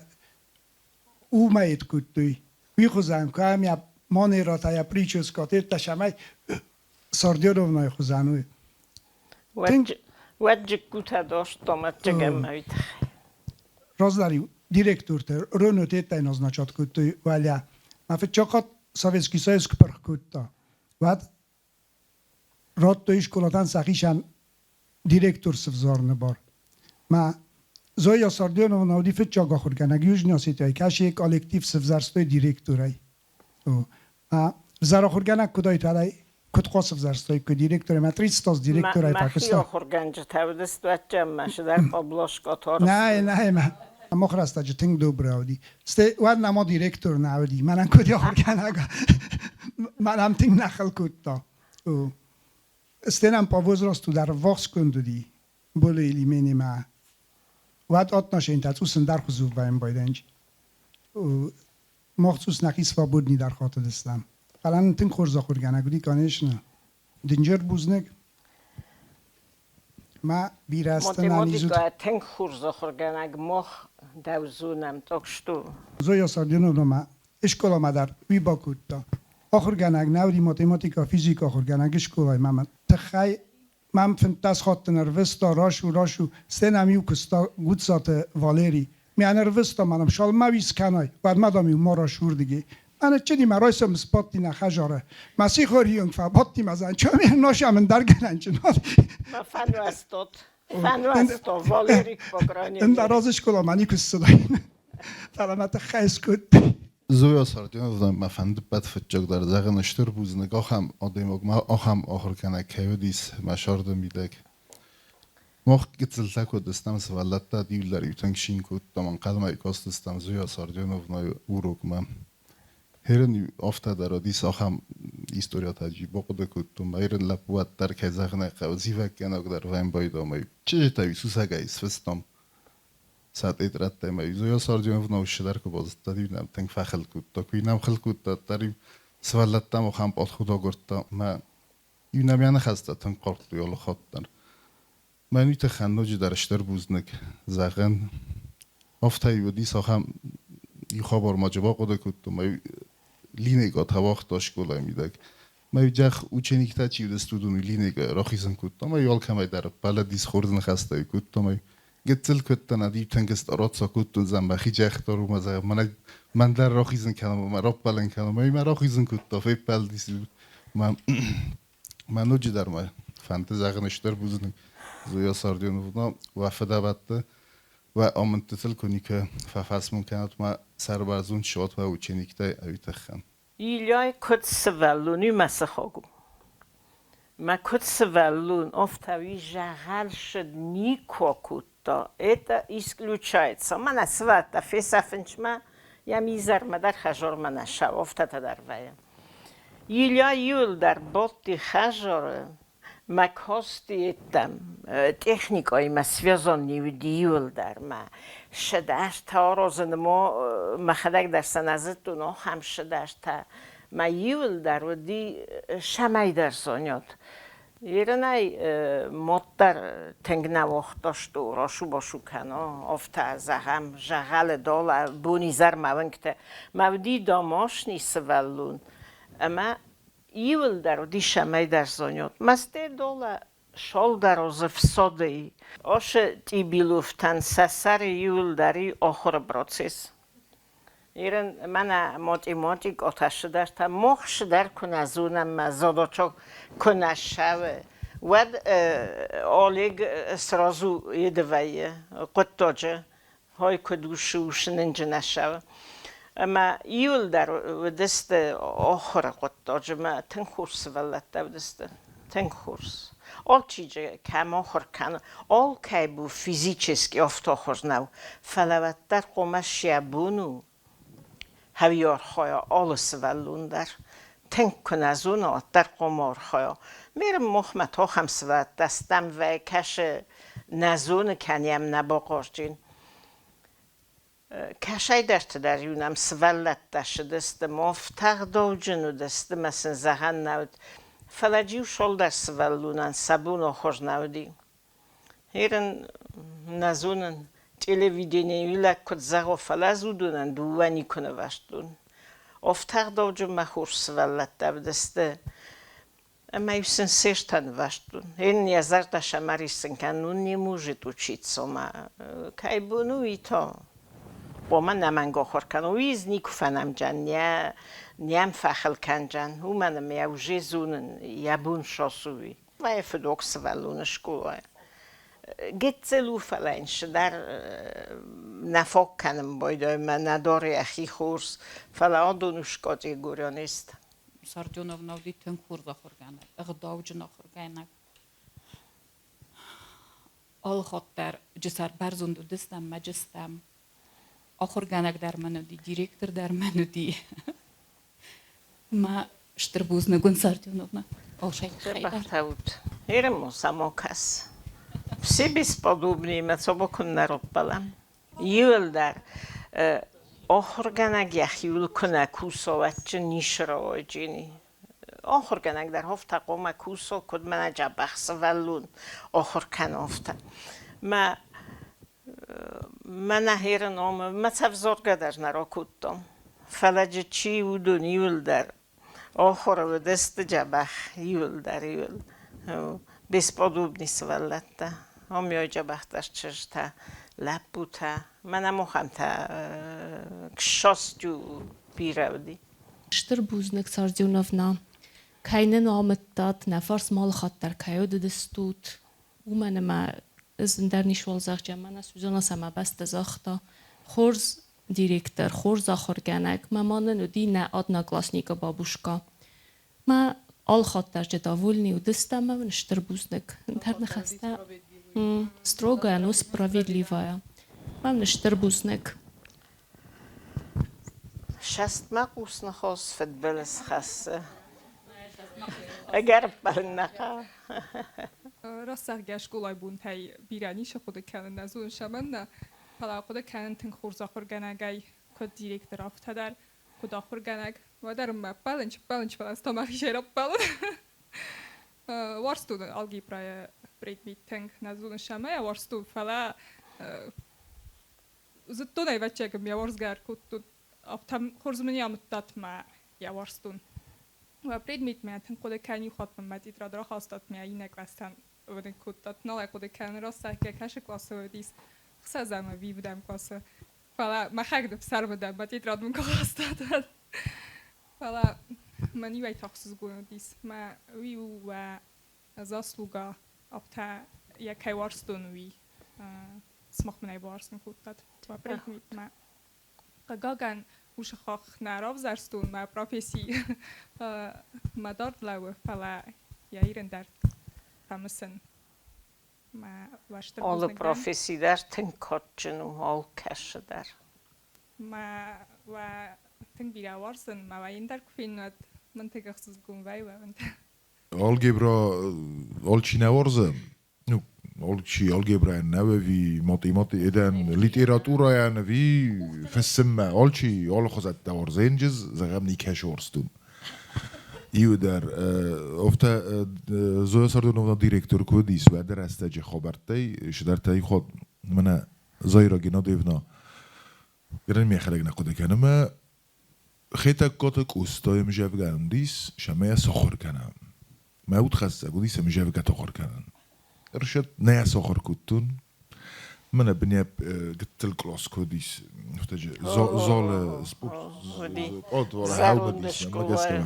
уымӕй кодтой. Уый хуызӕн куы ӕм йӕ манерӕтӕ, йӕ прическӕтӕ ӕртӕсӕмӕй Сардионовнайы хуызӕн уый. Уӕд джыккутӕ достом ӕдджыгӕммӕ уый тыххӕй. Раздӕр-иу директортӕ рönöt еттӕй назначат кодтой уӕлӕ. Мӕ фыццаг хатт Советский Союз куы пырх кодта, уӕд радтой скъолатӕн сӕхицӕн директор сывзарыны бар. Мӕ Зоя Сардионовна уыди фыццаг ахуыргӕнӕг Южный Осетияйы, кӕцы коллектив сывзӕрстой директорӕй. Взӕр ахуыргӕнӕг куыд айталай, куыд хъуа сывзӕрстой, куыд директорӕй, мӕ 30 директорӕй фӕкуыста. Мӕхи ахуыргӕнджытӕ уыдысты уӕддӕр мӕ сыдӕр Павлошка Нӕй, нӕй, мӕ. Мах рӕстӕджы тынг добрӕ уыди. Стӕй уӕд нӕма директор нӕ уыди. Мӕнӕн куыд ахуыргӕнӕг, мӕнӕн тынг нӕ хыл кодта. Стӕй нӕм по возрасту дӕр ӕввахсгонд уыди более или менее. Уӕд отношения цъус ӕндӕрхуызон вӕййын байдайынц. Мах цъус нӕхи свободней дӕр хатыдыстӕм. Фӕлӕ нын тынг хорз ахуыргӕнӕг уыди, конечно. Дынджыр бузныг. Ма бирӕ азты нӕниз Математикӕ тынг хорз ахуыргӕнӕг мах дӕу зонӕм, так что. Зоя Сардиновна ма скъоламӕ дӕр уый бакодта. Ахуыргӕнӕг нӕ уыди математикӕ, физикӕ ахуыргӕнӕг скъолайы мӕ тыххӕй мӕм 15 хатты нырвыста, рашу, рашу. Стӕй нӕм-иу куыста Гуццаты Валери. Мӕ нырвыста, мӕнӕм шалмӕ уис кӕнай, уӕдмӕ дам-иу ма расурдыги. Мӕнӕ чыди мӕ райсом сбадти нӕ хӕжары. Мӕ сихорийонг фӕбадти мӕ зӕнчо, ме носӕм ӕндӕргӕнӕнчы нал. Ма фӕнуӕстот. Фӕнуӕсто, Валерик по крайней мере. Ӕндӕр азы скъоламӕ никуы ссыдаин. Фӕлӕ мӕ тыххӕй скодтой. Зоя Сардионовна мӕ фӕнды ӕппӕт фыццагдӕр зӕгъын стыр бузныг ахӕм адӕймагмӕ, ахӕм ахуыргӕнӕг кӕй уыдис мӕ сӕрды мидӕг. Мах гыццылтӕ куы уыдыстӕм, сывӕллӕттӕ иуылдӕр-иу тынг цин кодтам, ӕнхъӕлмӕ кастыстӕм Зоя Сардионовнайы урокмӕ. Херын-иу афтӕ дӕр уыдис ахӕм историятӕ чи бахъуыды кодтон, ӕмӕ ирон лӕппу уӕддӕр, кӕй зӕгъын ӕй хъӕуы, зивӕггӕнаг дӕр вӕййын байдам, ӕмӕ чызджытӕ-иу сусӕгӕй сфыстам сӕ тетрӕдтӕ ӕмӕ-иу Зоя Сардионовна уыцы дӕр куы базыдта, уӕд-иу нӕм тынг фӕхыл кодта. Куы нӕм хыл кодта, уӕддӕр-иу сывӕллӕттӕм ахӕм подход агуырдта ӕмӕ иу нӕм йӕ ныхӕстӕ тынг хъардтой алы хатт дӕр. Мӕн уый тыххӕн ноджыдӕр стыр бузныг зӕгъын. Афтӕ-иу уыдис ахӕм иу хабар ма бахъуыды кодтон, мӕ линейкӕтӕ уагъта скъолайы мидӕг. Мӕ джах учениктӕ чи уыдысты, уыдон линейкӕ рахицӕн кодтам, ӕмӕ алкӕмӕй дӕр ӕппӕлыдис, хорз ныхӕстӕ кодтам. Гыццыл куыдтӕн, ӕд тынг стараться кодтон, зӕгъ, мӕхи джах дӕр уымӕ, зӕгъ, мӕнӕ мӕн дӕр рахизын кӕнӕм, мӕ раппӕлын кӕнӕм. Ӕмӕ мӕ рахизын кодта, феппӕлдис. Мӕ Мӕ ноджыдӕр мӕ фӕнды зӕгъын стыр бузныг Зоя Сардионовна, уӕ фыдӕбӕтты, уӕ амындтытыл куы никуы фӕфӕсмон кӕнат, мӕ сӕрбӕрзонд суат уӕ учениктӕй ӕви тыххӕн. Ильяй куыд сывӕллон у мӕ сыхаг у. Мӕ куыд сывӕллон, афтӕ уый зӕгъӕлсыд никуы акодта. Это исключается. Мӕнӕ сывӕллӕттӕ фесӕфынчмӕ, йӕм изӕрмӕ дӕр хӕзормӕ нӕ сау, афтӕтӕ дӕр вӕййы. Илья иуылдӕр бадти хӕдзары, мӕ касти йеддӕм техникӕимӕ связан не уыди иуылдӕр мӕ 100 азтӕ аразыны ма мӕхӕдӕг дӕр сӕ нӕ зыдтон, ахӕм 100 азтӕ мӕ иуылдӕр уыди цӕмӕйдӕр занят. Ерынӕй моддӕр тынг нӕ уагъта, что рашу-башу кӕна, афтӕ зӕгъӕм, зӕгъӕлы дала бонизӕрмӕ уынгты. Мӕ уыди домашний сывӕллон, ӕмӕ иуылдӕр уыди цӕмӕйдӕр занят. Мӕсте дола шолдарозы фсоды Ошы Тъибиловтӕн сӕ сӕры иуылдӕр и ахуыры процесс. Ирын мӕнӕ математикъотӕ цыдӕртӕ, мах цыдӕр куы нӕ зонӕм, мӕ задача куы нӕ ссӕуы, уӕд Олег сразу еды вӕййы хъуыддаджы, хой куыд усы, усы нынджы нӕ ссӕуы. Ӕмӕ иуылдӕр уыдысты ахуыры хъуыддаджы, мӕ тынг хорз сывӕллӕттӕ уыдысты, тынг хорз. Алчиджы кӕм ахуыр кӕны, алкӕй бу физически афтӕ хорз нӕу, фӕлӕ уӕддӕр хъуамӕ сӕ бон у хӕви архайа алы сывӕллон дӕр. Тынг куы нӕ зона, уӕддӕр хъуамӕ архайа. Мерым махмӕ та ахӕм сывӕллӕттӕ стӕм вӕййы, кӕсы нӕ зоны, кӕнӕм нӕ бахъазджын. Кӕсӕйдӕрты дӕр-иу нӕм сывӕллӕттӕ ссыдысты, ма ӕфтӕгъдауджын уыдысты мӕ сын зӕгъӕн нӕ уыд. Фӕлӕ иу цалдӕр сывӕллонӕн сӕ бон хорз нӕ уыди. Ерын нӕ зонын, телевиденийы лӕг куыд зӕгъо, фӕлӕ ӕз уыдонӕн дыууӕ никуы нывӕзтон. Ӕфтӕгъдауджын мӕ хорз сывӕллӕттӕ уыдысты. Ӕмӕ-иу сын се ртӕ нывӕзтон. Ын йӕ зӕрдӕ сӕмӕ риссын кӕн, он не может учиться, ма кӕй бон у, уый та хъуамӕ нӕмӕнг ахуыр кӕна. Уый ӕз никуы фӕнӕмджӕн, нӕм фӕхыл кӕнджӕн, уымӕн ӕмӕ йӕ уже зонын, йӕ бон цас у, уый. Мӕ фыдох сывӕллоны скъолайы. Гыццыл у, фӕлӕ йын цыдӕр нӕ фаг кӕнын байдайы, мӕ нӕ дары йӕхи хорз, фӕлӕ адон у категорионист. Сардионовна уыди тынг хорз ахуыргӕнӕг, ӕгъдауджын ахуыргӕнӕг. Алыхатт дӕр джысӕр бӕрзонд уыдыстӕм, мӕ джыстӕм. Ахуыргӕнӕг дӕр мын уыди, директор дӕр мын уыди. Мӕ стыр бузныг уын, Сардионовна. Дзӕбӕхтӕ ут. Еремо самокас. Все бесподобные, мӕ цобо куыннӕ роппӕлӕм. Иуылдӕр ахуыргӕнӕг йӕхиуыл куынӕ куса, уӕдджын ницы рауайджени. Ахуыргӕнӕг дӕр афтӕ хъуамӕ куса, куыд мӕнӕ дзӕбӕх сывӕллон ахуыр кӕна, афтӕ. Мӕ мӕнӕ херы ном мӕ цӕвзоргӕ дӕр нӕ ракодтон. Фӕлӕ джы чи уыдон иуылдӕр ахуыры уыдысты дзӕбӕх, иуылдӕр иуыл. Бесподобный сывӕллӕттӕ. Омйой дзӕбӕхдӕр чызджытӕ, лӕппутӕ. Мӕнӕ махӕнтӕ к счастью бирӕ уыди. Стыр бузныг, Сардионовна, кӕй нын амыдтат, нӕ фарсмӕ алыхатт дӕр кӕй уыдыстут, уымӕн ӕмӕ ӕз ӕндӕр ницыуал зӕгъджы, мӕнӕ Сюзанна сӕ бӕстӕ загъта. Хорз директор, хорз ахуыргӕнӕг, мӕ ма нын уыди нӕ одноклассника бабушка. Мӕ алыхатт дӕр довольный уыдыстӕм ӕмӕ мын стыр бузныг. Ӕндӕр ныхӕстӕ строгая, но справедливая. Мӕ мын стыр бузныг. Сӕстмӕ хъус ныхас фыдбылыз хӕссы. Ӕгӕр ӕппӕлын нӕ хъӕуы. Рацӕгъгӕ скъолайы бонтӕй бирӕ ницы хъуыды кӕнын нӕ зонын цӕмӕннӕ, фӕлӕ хъуыды кӕнын тынг хорз ахуыргӕнӕгӕй, куыд директор, афтӕ дӕр, куыд ахуыргӕнӕг. Уӕддӕр мӕ ӕппӕлын, чыппӕлын, фӕлӕ ӕз та мӕхицӕй раппӕлын. Уарзтон алгебрайы предмет тынг, нӕ зонын цӕмӕй уарзтон, фӕлӕ зыдтон, ӕвӕццӕгӕн, йӕ уарзгӕ ӕркодтон. Афтӕ хорз мын амыдтат мӕ йӕ уарзтон. Уӕ предметмӕ тынг хъуыды кӕн, иу хатт мын мӕ тетрад рахастат мӕ иннӕ кълӕстӕн уыдын кодтат. Нал ӕй хъуыды кӕнын, рацӕггӕ кӕсы къласы уыдис ӕхсӕзӕм ӕви ӕвдӕм къласы. Фӕлӕ мӕхӕг ныфсӕрмы дӕн, мӕ тетрад мын куы хастат. Фӕлӕ мӕн иуӕй та ӕхсызгон уыдис. Мӕ уый у уӕ заслуга, афтӕ йӕ кӕй уарзтон, уый. Сымах мын ӕй бауарзын кодтат. Уӕ предметмӕ. Хъыгагӕн, уыцы хахх нӕ равзӕрстон мӕ професси мӕ дард лӕууы, фӕлӕ йӕ ирын дӕр фӕмысын. Мӕ стыр Алы бузныг дӕн. професси дӕр тынг кадджын у, алкӕцы дӕр. Мӕ уӕ тынг бирӕ уарзын, мӕ уӕ ӕндӕр куы фенын, уӕд мын тынг ӕхсызгон вӕййы уӕвын. Алгебра алчи нӕ уарзы. Ну, алчи алгебрайӕн нӕ ӕви математикӕн, литературӕйӕн ӕви фыссынмӕ. Алчи алыхуызӕттӕ уарзы. Енджыз, зӕгъӕм, никӕсы уарзтон. Иу дӕр афтӕ Зоя Сардоновна директор куы уыдис, уӕды рӕстӕджы хабӕрттӕй чидӕртӕ ихуат мӕнӕ Заира Геннадьевна гӕнӕн мӕхӕдӕг нӕ хъуыды кӕны ӕмӕ Хетӕгкаты Къостайы ӕмзӕвгӕ уыдис, ӕмӕ йӕ сахуыр кӕнӕм. Мӕ удхӕссӕг уыдис ӕмзӕвгӕтӕ ахуыр кӕнын. Ӕрсӕт нӕ сахуыр кодтон. Мӕнӕ бынӕп гыццыл кълас куы уыдис, афтӕ залы спортзалы Зӕронд скъолайы.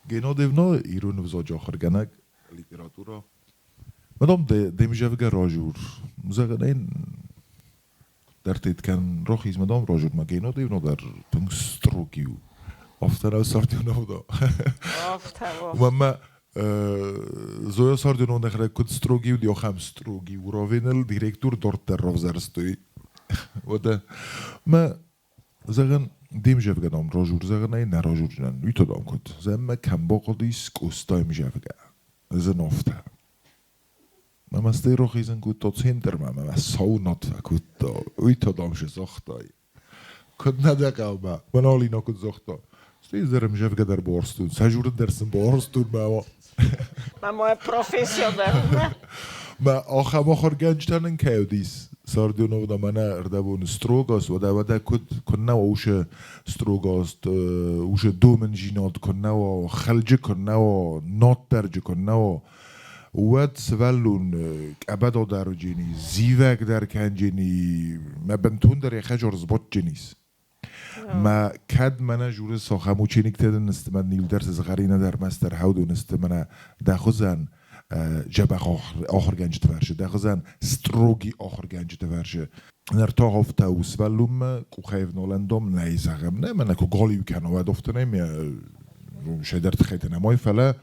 Геннадьевна ирон ӕвзаджы ахуыргӕнӕг, литературӕ. Мадам, де мзӕвгӕ ражур. Зӕгъын ӕй Дӕртет кӕн рохизмӕ дам рожурмӕ Геннадьевна дӕр тынг строгий у. Афтӕ нӕу Сардионовна? Афтӕ у. Уымӕн Зоя Сардионовна куыд строгий уыди, ахӕм строгий уровеныл директор дарддӕр равзӕрстой. Уӕдӕ мӕ зӕгъын, де мзӕвгӕ дам ражур зӕгъын ӕй нӕ ражурдзынӕн. Уый та дам куыд? Зӕгъын мӕ кӕм бахъуыдис Къостайы мзӕвгӕ. Зын афтӕ. Мӕ мастӕй рахизын кодта центрмӕ ӕмӕ мӕ сау над фӕкодта. Уый та, дам, шы загътай. Куыд нӕ дӕ хъӕумӕ? Мӕн Алина куыд загъта. Стӕй дӕр ӕмзӕвгӕ дӕр барстон, сӕ журын дӕр сын барстон мӕ. Мӕ моя профессионал. Мӕ ахӕм ахуыргӕнджытӕ нын кӕй уыдис, Сардионовна мӕнӕ ӕрдӕбоны строгость, уӕдӕ уӕдӕ куыд куыннӕ уа уышы строгость, уышы домындзинад куыннӕ уа, хӕлджы куыннӕ уа, нотдӕрджы куыннӕ уа, Уӕд сывӕллон къӕбӕда дӕр уыджени, зивӕг дӕр кӕнджени, мӕ бынтондӕр йӕхӕджор сбаддженис. Мӕ кӕд мӕнӕ журы сахӕм учениктӕ дын сты, мӕ иудӕр сызгъӕринӕ дӕр мастер хӕудон сты, мӕнӕ дӕ хуызӕн дзӕбӕх ахуыргӕнджыты фӕрсы, дӕ хуызӕн строгий ахуыргӕнджыты фӕрсы. Ныр та афтӕ у сывӕллонмӕ къухӕй ӕвналӕндом нӕй зӕгъӕм, нӕ мӕнӕ куы галиу кӕна, уӕд афтӕ нӕй, мӕ тыххӕй та нӕмай, фӕлӕ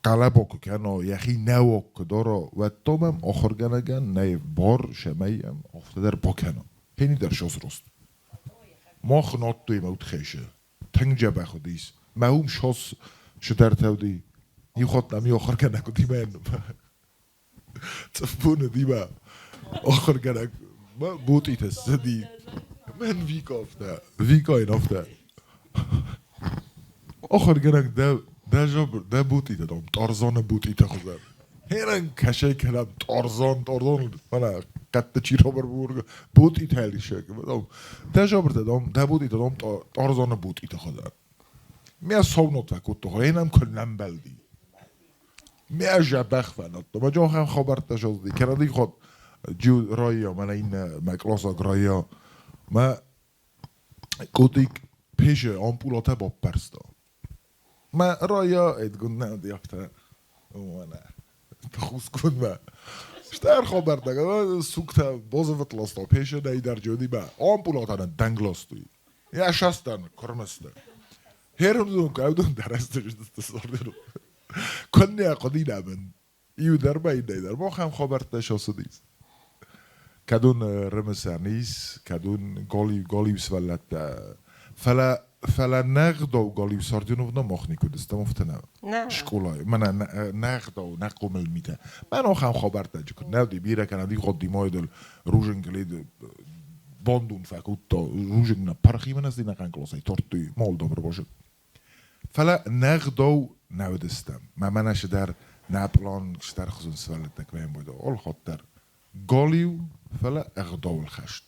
хъӕлӕба куы кӕна, йӕхи нӕуӕг куы дара, уӕд та мӕм ахуыргӕнӕгӕн нӕй бар, цӕмӕй йӕм афтӕ дӕр бакӕна. Пени дӕр сосрост. Мах надтой мӕ удхӕсы. Тынг дзӕбӕх уыдис. Мӕ уым сос цыдӕртӕ уыди. Иу хатт нӕм иу ахуыргӕнӕг уыди мӕ цъыфбон уыди мӕ ахуыргӕнӕг мӕ ботъитӕ ссыди. Мӕн Вика афтӕ, Вика йын афтӕ. Ахуыргӕнӕг дӕ дӕ жабр дӕ ботъитӕ дам Тарзаны ботъитӕ хуызӕн. Херӕн кӕсӕй кӕнӕм Тарзан, Тарзан, мӕнӕ хъӕдты чи рабар-бубар ботъитӕ лисӕг. Дӕ жабртӕ дам, дӕ ботъитӕ дам Тарзаны ботъитӕ хуызӕн. Мӕ саунотӕ кодта, хенӕм куы нӕ мбӕлди. Мӕ зӕбӕх фӕнадта. Мӕ джохӕн хабӕрттӕ зылди. Кӕнӕ хатт джу райя, мӕнӕ иннӕ мӕ къласаг райя, мӕ Котик пеже ампулатӕ баппӕрста. Мӕ райя Эдгун нӕ уыди афтӕ. Мӕнӕ хусгондмӕ. Стӕр хабӕрттӕ, сугтӕ базывытт ласта, пеже нӕ дӕр джоди мӕ ампулатӕ нӕ дӕнг ластой. Йӕ састӕн куырмысты. Херун кӕвдон дӕр ӕстыждысты сордеру. Куыннӕ хъуыди нӕмын. Иу дӕр ма иннӕ дӕр. Махӕн хабӕрттӕ сосыдис. Кӕд уын рымысӕн ис, кӕд уын галиу, галиу сывӕллӕттӕ. Фӕлӕ, фӕлӕ нӕ гъдау галиу Сардионовна мах никуы уыдыстӕм, афтӕ нӕ. Скъолайы. Мӕнӕ нӕ гъдау, нӕ хъомыл митӕ. Мӕн ахӕм хабӕрттӕ куыд нӕ уыди, бирӕ кӕнӕ дихот-димойдыл ружинкылид бандон фӕкодта, ружинг нӕ пархимӕ нӕ ӕнӕхъӕн къласӕй тардтой Молдовы рбазыд. Фӕлӕ нӕ гъдау нӕ уыдыстӕм. Мӕ мӕнӕ цыдӕр нӕ пълан цыдӕрхуызон сывӕллӕттӕ куы фембӕлд, алыхатт дӕр галиу, фӕлӕ ӕгъдауыл хӕст.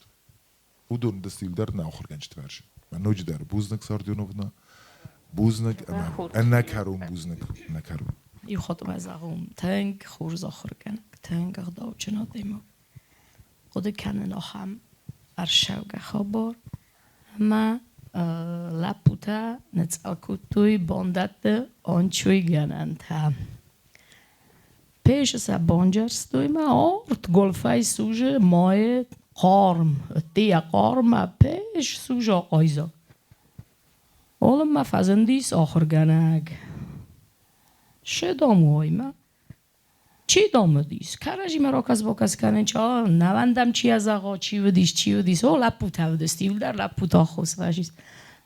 Уыдон дыстил дӕр нӕ ахуыргӕнджыты фарс. Мӕ ноджыдӕр бузныг, Сардионовна, бузныг ӕмӕ ӕнӕкӕрон бузныг, ӕнӕкӕрон. Иу хатт ма зӕгъон, тынг хорз ахуыргӕнӕг, тынг ӕгъдауджын адӕймаг. Хъуыды кӕнын ахӕм ӕрцӕугӕ хабар, ӕмӕ лӕппутӕ ныцъцъӕл кодтой бандӕтты ӕнцойгӕнӕнтӕ. Песы сӕ банджӕрстой мӕ арт гуылфӕй сузы мӕйы хъарм, ӕддейӕ хъарм ӕмӕ пес сузы ахъайзаг. Уалынмӕ фӕзындис ахуыргӕнӕг. Ссыдам уаймӕ. Чи дам уыдис? Кӕрӕдзимӕ ракӕс-бакӕс кӕнын, чи нӕуӕндӕм чи азӕгъа, чи уыдис, чи уыдис. О, лӕппутӕ уыдысты, иуылдӕр лӕппутӕ аххос фӕзис.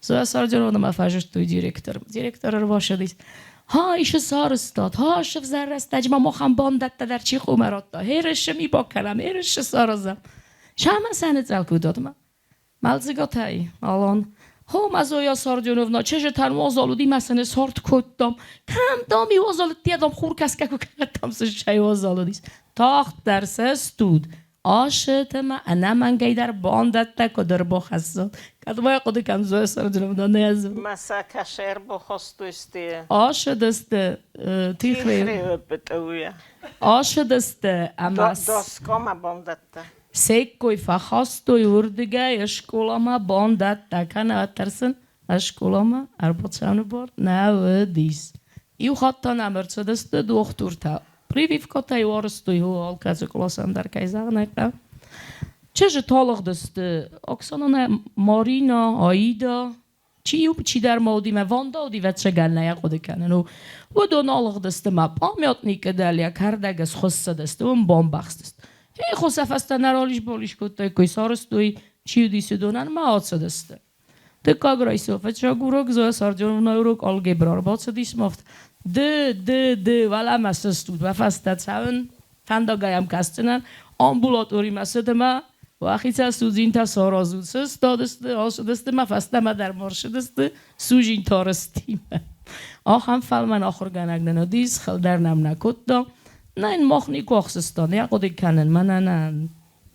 Зоя Сардионовнамӕ фӕзыдтой директор. Директор ӕрбацыдис. Ха, исы сарызтат, ха, сывзӕр рӕстӕджы ма махӕн бандӕттӕ дӕр чи хъуамӕ радта. Ерысы ми бакӕнӕм, ерысы саразӕм. Сӕмӕ сӕ ныцъӕл кодтат Мӕлдзыгатӕй, Алан. Хо, мӕ Зоя Сардионовна, чызджытӕн уазал уыди мӕ сын сарт кодтам. Кӕм, дам, и уазал уыдти, дам, хур кӕсгӕ куы кӕнӕттам, сӕй уазал уыдис. Тагъддӕр сыстут, ашыт ӕмӕ ӕнӕмӕнгӕй дӕр бандӕттӕ куыд ӕрбахӕссат. Кӕд ма хъуыды кӕн Зоя Сардионовна, нӕ зоны. Мӕ сӕ кӕсӕ ӕрбахастой Ашыдысты Тихре. Ашыдысты ӕмӕ Доскомӕ бандӕттӕ. Се ккой фӕхастой уырдыгӕй скъоламӕ бандӕттӕ кӕнӕ тӕрсын скъоламӕ ӕрбацӕуыны бар нӕ уыдис. Иу хатт та нӕм ӕрцыдысты дохтыртӕ. Прививкӕтӕй уарзтой алкӕцы къласӕн дӕр, кӕй зӕгъын ӕй хъӕуы. Чызджытӕ алыгъдысты Оксананӕ, Марина, Аида, чи-иу чидӕр ма уыди, мӕ Ванда уыди, ӕвӕццӕгӕн нӕ йӕ хъуыды кӕнын. Уыдон алыгъдысты мӕ памятникы дӕле кӕрдӕг схуыссыдысты, уым бамбӕхстысты. Хо сӕ фӕстӕ нӕ ралис-балис кодтаиккой, сарӕзтой, чи уыдис, уыдонӕн ма ацыдысты. Дыккаг райсом фыццаг урок Зоя Сардионовна урок алгебра ӕрбацыдис ма афтӕ: Ды, ды, ды, уӕлӕмӕ сыстут, уӕ фӕстӕ цӕуын, фӕндагӕй ӕм кӕсдзынӕн, амбулаторимӕ цыд ӕмӕ уӕхицӕн судзинтӕ саразут. Сыстадысты, ацыдысты мӕ фӕстӕмӕ дӕр ма рцыдысты судзинтӕ рыстимӕ. Ахӕм фӕлмӕн ахуыргӕнӕг нын уыдис, хыл дӕр нӕм нӕ кодта. Нӕ йын мах никуы ӕхсыстон, йӕ хъуыды кӕнын, мӕнӕ нӕ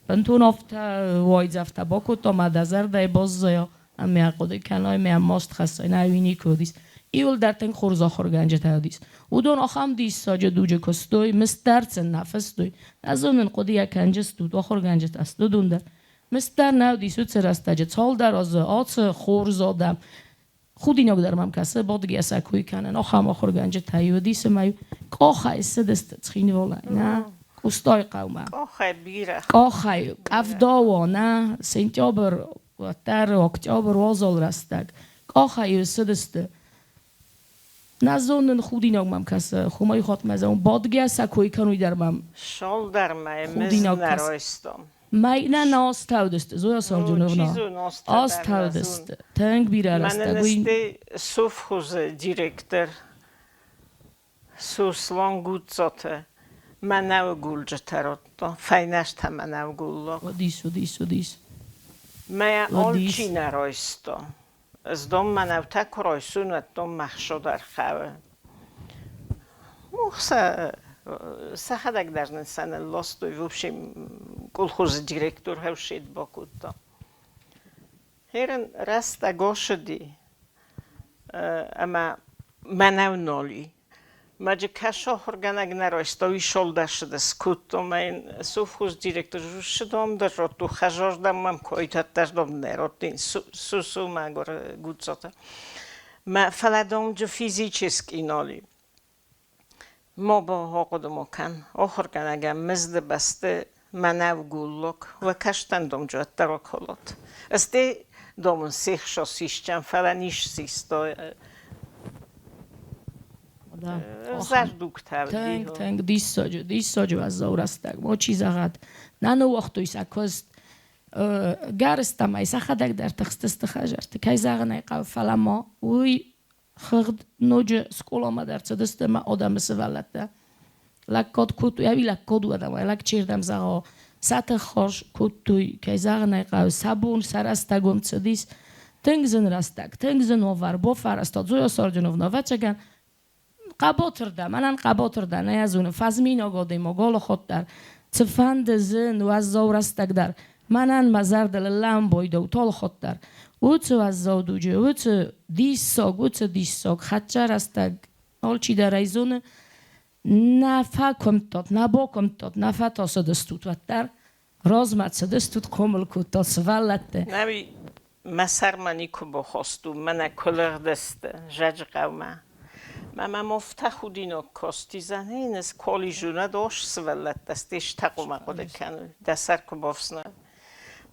бынтон афтӕ уайдзӕфтӕ бакодта, мӕ дӕ зӕрдӕйы баззайа ӕмӕ йӕ хъуыды кӕнай, мӕ маст хӕссай, нӕ уый никуы уыдис. Иуылдӕр тынг хорз ахуыргӕнджытӕ уыдис. Уыдон ахӕм диссаджы дуджы куыстой, мызд сын нӕ фыстой. Нӕ зонын, хъуыдыйӕ кӕнджыстут, ахуыргӕнджытӕ сты уыдон дӕр. Мызд дӕр нӕ уыдис уыцы рӕстӕджы, цалдӕр азы ацы хорз адӕм. Худинаг дӕр мӕм кӕсы, бадгӕ сӕ кой кӕнын, ахӕм ахуыргӕнджытӕ уыдис ӕмӕ къахӕй цыдысты Цхинвалӕй, нӕ? Къостайы хъӕумӕ. Къахӕй бирӕ. Къахӕй, къӕвда уа, нӕ? Сентябрь, уӕддӕр октябрь уазал рӕстӕг. Къахӕй цыдысты. Нӕ зонын, худинаг мӕм кӕсы, хуымӕй хатт мӕ зӕгъын, бадгӕ сӕ кой кӕнуй дӕр мӕм. Шолдӕр мӕ Худинаг нӕ кӕсы. райстон. Мӕнӕ нӕ астӕудысты, Зоя Сардюновна. Астӕудысты. Тынг бирӕ рӕстӕг. Мӕнӕ совхозы директор Сослан Гуццаты мӕнӕуы гулджытӕ радта, фӕйнӕстӕ мӕнӕуы гуллаг. Уыдис, уыдис, уыдис. Мӕ алчи нӕ райста. Ӕз дам мӕнӕутӕ куы райсон, уӕд дам мӕ хсад ӕрхауы. Мох сӕ сӕхӕдӕг дӕр нын сӕ нылластой, в общем, колхозы директор хӕвшет бакодта. Херен рӕстӕг ацыди, ӕмӕ мӕнӕу нал и. Маджы кӕс ахуыргӕнӕг нӕ райста, уый солдашыды скодта, мӕ йын совхоз директор сыдом дӕр радтой, хӕзардӕм мӕм койтӕ дӕр нӕ радтой, сусу мӕгуыр Гуццаты. Мӕ фӕлӕ домджы физически нал и. Ма бахъуыды ма кӕн, ахуыргӕнӕгӕн мызды бӕсты мӕнӕу гуллок, уӕ кӕстӕн домджы уӕддӕр акалат. Ӕз домын сехса систӕн, фӕлӕ не ссистой. Зӕрдугтӕ. Тынг, тынг диссаджы, диссаджы уӕззау рӕстӕг. Мачи зӕгъӕд, нӕ ныууагътой сӕ куыст. Гӕрыстӕмӕй сӕхӕдӕг дӕр тыхстысты хӕдзӕртты, кӕй зӕгъын ӕй хъӕуы, фӕлӕ ма уый хыгъд ноджы скъоламӕ дӕр цыдысты ӕмӕ адӕмы сывӕллӕттӕ лӕггад кодтой, ӕви лӕггад уӕд ӕмӕ лӕг чердӕм зӕгъа, сӕ тых хорз кодтой, кӕй зӕгъын ӕй хъӕуы, сӕ бон, сӕ рӕстӕг уым цыдис. Тынг зын рӕстӕг, тынг зын уавӕр, бафӕрӕзта Зоя Сарджиновна, ӕвӕццӕгӕн, хъӕбатыр дӕ, мӕнӕн хъӕбатыр дӕ, нӕ йӕ зонын, фӕзминаг адӕймаг, алы хатт дӕр, цыфӕнды зын, уӕззау рӕстӕг дӕр, мӕнӕн мӕ зӕрдыл лӕмбойдау алы хатт дӕр. Уыцы уӕззау дуджы, уыцы диссаг, уыцы диссаг хӕццӕ рӕстӕг алчидӕр ӕй зоны, нӕ фӕкуымдтат, нӕ бакуымдтат, нӕ фӕтасыдыстут уӕддӕр, размӕ цыдыстут, хъомыл кодтат сывӕллӕтты. Нӕуи мӕ сӕрмӕ никуы бахастон, мӕнӕ куы лыгъдысты Зӕджыхъӕумӕ. Мӕ мӕм афтӕ худинаг касти, зӕгъын, ӕз колледжы дос сывӕллӕттӕ сты, стӕхъумӕ хъуыды кӕной, дӕ сӕр куы бафснайай.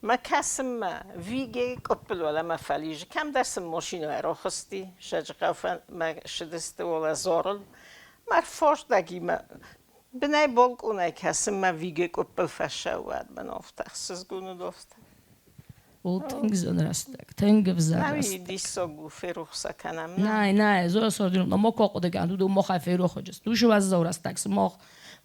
Мӕ кӕсынмӕ Вигейы къуыппыл уӕлӕмӕ фӕлизы, кӕмдӕр сын машинӕ ӕрахызти, Зӕджыхъӕумӕ ссыдысты уӕлӕ Зарыл. Мӕ фӕстагимӕ бынӕй балкъонӕй кӕсынмӕ Виге къуыппыл фӕсӕууӕд, мӕн афтӕ ӕхсызгон уыд афтӕ. О, тынг зын рӕстӕг, тынг ӕвзӕр рӕстӕг. Диссаг у, ферох сӕ кӕнӕм. Нӕ, нӕ, зо мах ахъуыды кӕнут, уыдон махӕй ферох уыдысты. Уыцы уӕззау рӕстӕг сымах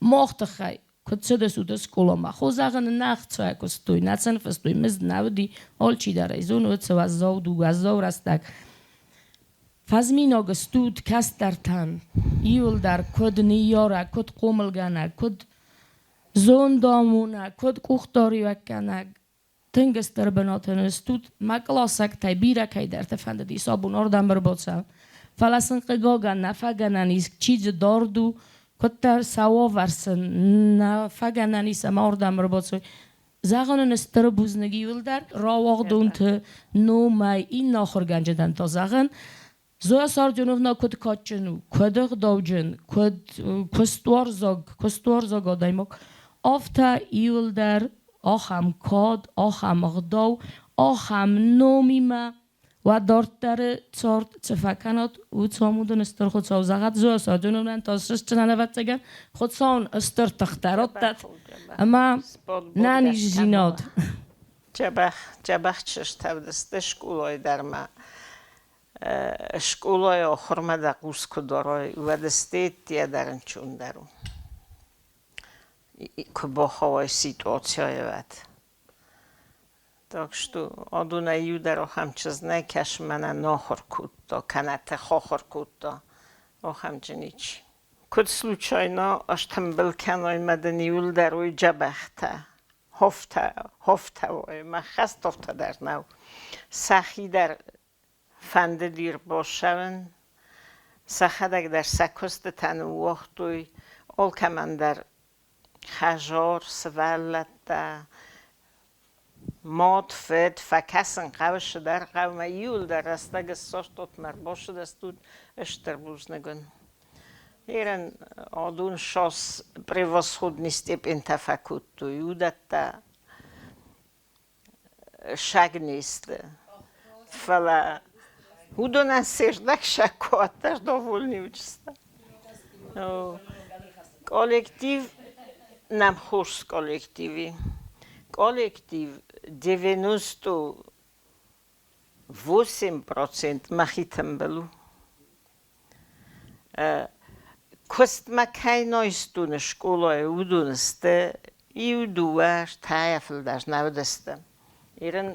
мах тыххӕй куыд цыдыстут скъоламӕ. Хозӕгъын нӕ ӕхца куыстой, нӕ сын фыстой, мызд нӕ уыди, алчидӕр ӕй зоны, уыцы уӕззау дуг, уӕззау рӕстӕг. Фӕзминаг стут кӕстӕртӕн, иуылдӕр куыд ныййарӕг, куыд хъомылгӕнӕг, куыд зондамонӕг, куыд къухдариуӕггӕнӕг. Тынг стыр бынаты стут. Мӕ къласӕгтӕй бирӕ кӕйдӕрты фӕндыдис абон ардӕм ӕрбацӕуын. Фӕлӕ сын хъыгагӕн нӕ фӕгӕнӕн ис, чи дзы дард у, куыддӕр сӕ уавӕр сын нӕ фӕгӕнӕн ис ӕмӕ ардӕм ӕрбацӕуой. Зӕгъын ын стыр бузныг иуылдӕр рауагъдонты номӕй иннӕ ахуыргӕнджытӕн та зӕгъын, Зоя Сардюновна куыд кадджын у, куыд ӕгъдауджын, куыд куыстуарзаг, куыстуарзаг адӕймаг, афтӕ иуылдӕр ахӕм кад, ахӕм ӕгъдау, ахӕм номимӕ уӕ дарддӕры цард цы фӕкӕнат, уыцы амондӕн стыр Хуыцау зӕгъӕд. Зоя Сардюновнӕн та сыстджынӕн, ӕвӕццӕгӕн, Хуыцауӕн стыр тыхтӕ раттӕд ӕмӕ нӕниздзинад. Дзӕбӕх, дзӕбӕх чызтӕвдысты скъолайы дӕр ма. Скъолайы ахуырмӕ дӕ хъус куы дарай, уӕд ӕстӕйттийӕ дӕр ӕнцондӕр у. Куы бахауай ситуацийӕ, уӕд. Так что адонӕй иу дӕр ахӕм чызг нӕ кӕсы, мӕнӕ нахуыр кодта, кӕнӕ тыхахуыр кодта. Ахӕмджын ничи. Куыд случайно ӕстымбыл кӕной мӕ дын иуылдӕр уый дзӕбӕхтӕ, хофтӕ, хофтӕ уой, мӕ хӕстофтӕ дӕр нӕу. Сӕхи дӕр фӕндыди ӕрбацӕуын, сӕхӕдӕг дӕр сӕ куыстытӕ ныууагътой, алкӕмӕн дӕр хӕзар, сывӕллӕттӕ, мад, фыд, фӕкӕсын хъӕуы цыдӕр хъӕумӕ, иуылдӕр рӕстӕг ссардтот мӕ ӕрбацыдыстут, стыр бузныг уын. Ерын адон шос превосходный степентӕ фӕкодтой, уыдӕттӕ саг не сты. Фӕлӕ уыдонӕн се знаг саг куы уӕддӕр довольны уыдысты. Коллектив нӕм хорз коллектив и. Коллектив 98% мӕхи тымбыл у. Куыстмӕ кӕй нойстуны скъолайы, уыдон сты иу, дыууӕ, ӕртӕйӕ фылдӕр нӕ уыдысты. Ирын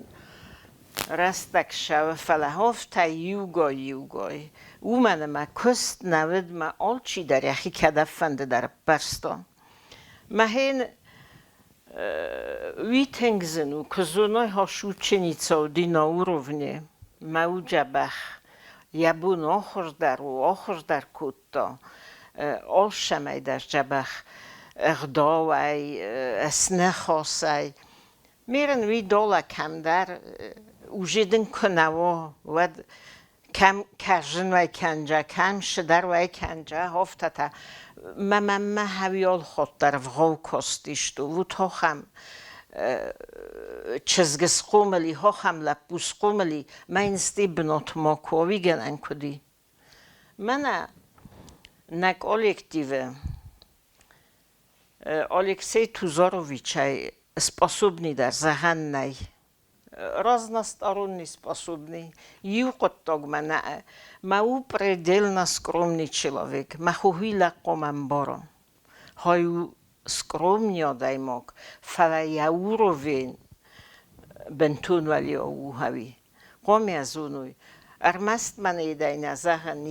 рӕстӕг ссӕуы, фӕлӕ афтӕ иугай-иугай. Уымӕн ӕмӕ куыст нӕ уыд, мӕ алчидӕр йӕхи кӕдӕмфӕнды дӕр ӕппӕрста. Мӕхен уый тынг зын у, куы зоной хос ученица уыди на уровне, мӕ у дзӕбӕх. Йӕ бон ахуыр дӕр у, ахуыр дӕр кодта, алцӕмӕй дӕр дзӕбӕх ӕгъдауӕй, ӕсныхасӕй. Мерын уый дола кӕмдӕр уже дын куы нӕ уа, уӕд кӕм кӕрзын уӕй кӕнджа, кӕм шыдӕр уӕй кӕнджа, афтӕтӕ. Мӕ маммӕ хӕуиол ходдӕр вгъау костисту, вот хохӕм чызг схъомыл и, хохӕм лӕппу схъомыл и, мӕ йын сте бынат ма куы гӕнӕн куыд и. Мӕнӕ нӕ коллективы Алексей Тузаровичӕй способный дӕр зӕгъӕн нӕй. Разносторонний способный. Иу хъуыддагмӕ нӕ. Мӕ у предельно скромный человек. Мӕ хохи лӕгхъом ӕмбары. Хай у скромный адӕймаг, фӕлӕ йӕ уровень бынтон уӕлиау у ӕви. Хъомӕ зоной. Ӕрмӕст мӕнӕй нӕ зӕгъын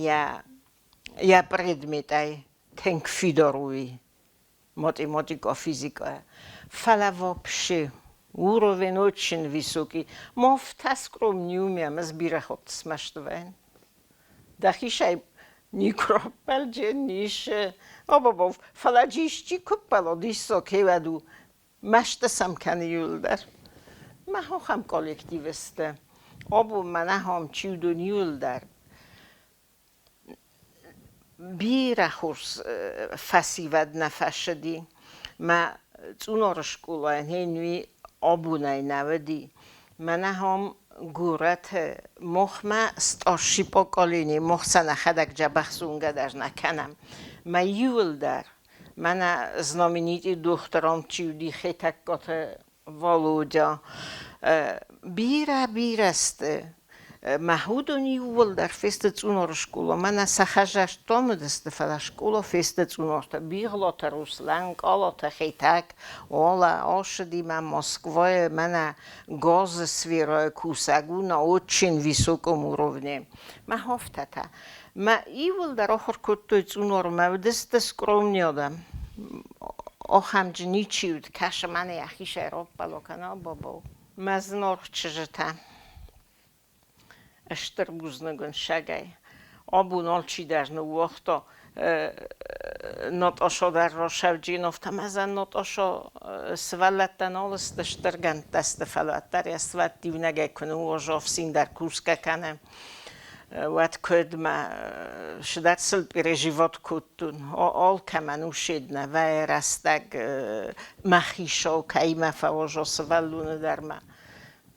йӕ предметӕй тынг фидар у уый. Математика, физика. Фӕлӕ вообще уровень очень высокий. Мофтӕ скромный умем, ӕз бирӕ хатт смӕсты вӕййын. Дӕхицӕй никуы раппӕлджын ис, обобов, фӕлӕ исчи куы ппӕла, диссаг хевӕд у, мӕсты сӕм кӕны иуылдӕр. Мӕ ахӕм коллектив сты. Абон мӕн ахӕм чи уыдон иуылдӕр. Бирӕ хорз фӕсивӕд нӕ фӕцыди. Мӕ Цъунары скъолайӕн хенуи абонӕй нӕ уыди. Мӕнӕ ам горӕты махмӕ старший поколение, мах сӕ нӕхӕдӕг дзӕбӕх зонгӕ дӕр нӕ кӕнӕм. Мӕ иуылдӕр мӕнӕ знаменитый дохтыр ам чи уыди, Хетӕгкаты Володя. Бирӕ-бирӕ сты. Мӕ уыдон иууылдӕр фесты Цъунары скъола. Мӕнӕ сӕ хӕрзӕстон уыдысты, фӕлӕ скъола фесты Цъунартӕ. Бигълаты Руслан, Къалаты Хетӕг, Ола ацыди мӕ Москвайы мӕнӕ газы сферӕйы кусӕг у на очень высоком уровне. Мӕ афтӕтӕ. Мӕ иууылдӕр ахуыр кодтой Цъунармӕ, уыдысты скромный адӕм. Ахӕмджы ничи уыд, кӕсы мӕнӕ йӕхицӕй раппӕло кӕна бабау. Мӕ зынаргъ чызджытӕ, стыр бузныг уын сагӕй. Абон алчидӕр ныууагъта Натъаша дӕр Росавджиновтӕ мӕзӕн Натъаша сывӕллӕттӕ нал сты, стыргӕндтӕ сты, фӕлӕ уӕддӕр йӕ сывӕллӕтты иунӕгӕй куы ныууаза, ӕфсин дӕр кусгӕ кӕны, уӕд куыд мӕ цыдӕр сыл переживать кодтон. Алкӕмӕн уседнӕ вӕййы рӕстӕг мӕхи сау кӕимӕ фӕуаза сывӕллоны дӕр ма.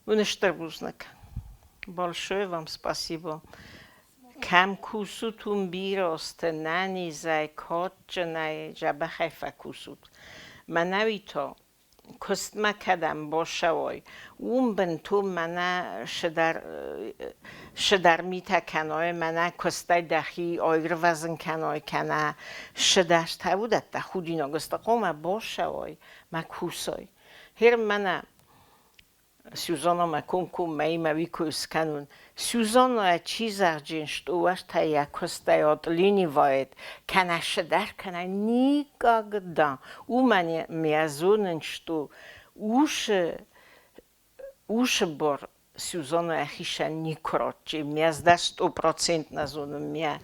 Уын стыр бузныг. Большое вам спасибо. Кӕм кусут, уым бирӕ сты нӕнизӕй, кадджынӕй, дзӕбӕхӕй фӕкусут. Мӕнӕуи та куыстмӕ кӕдӕм бацӕуай, уым бынтон мӕнӕ цыдӕр митӕ кӕнай, мӕнӕ куыстӕй дӕхи аирвӕзын кӕнай, кӕнӕ цыдӕртӕ, уыдӕттӕ худинаг сты, хъуамӕ бацӕуай мӕ кусай. Гьер мӕнӕ Сюзаннӕмӕ комкоммӕ имӕ уи ку искӕнун. Сюзаннӕ чи зӕгъджин стъуӕртӕ йӕ кустӕй отлинивает, кӕнӕ цыдӕр кӕнӕ никогда. Уымӕн ме зонын, что усы усы бор Сюзаннӕ йӕхицӕн никуы радти. Ме дӕр стопроцентно зонын, ме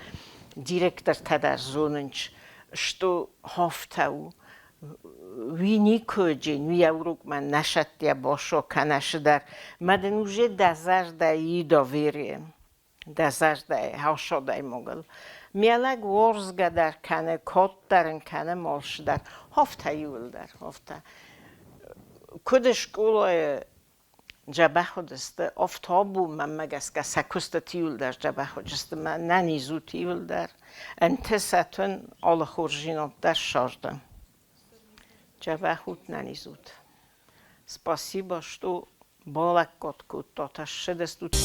директортӕ дӕр зонынц, что афтӕ у. Уый никуы джин, уый урокмӕ нӕ сӕтти босо кӕнӕ цыдӕр. Мӕ дын уже дӕ зӕрдӕ и доверие, дӕ зӕрдӕ хӕсодӕймагыл. Ме лӕг уорзгӕ дӕр кӕны, код дӕр ын кӕны молсы дӕр. Афтӕ иуылдӕр, афтӕ. Куыд скъолайы дзӕбӕх уыдысты, афтӕ мӕнмӕ гӕсгӕ сӕ куыстыты иуылдӕр дзӕбӕх уыдысты, мӕ нӕнизут иуылдӕр. Ӕнтысӕтын алы хорздзинад дӕр ссардам. Дзӕбӕх ут, нӕнизут. Спасибо, что балӕггад кодтат, ссыдыстут.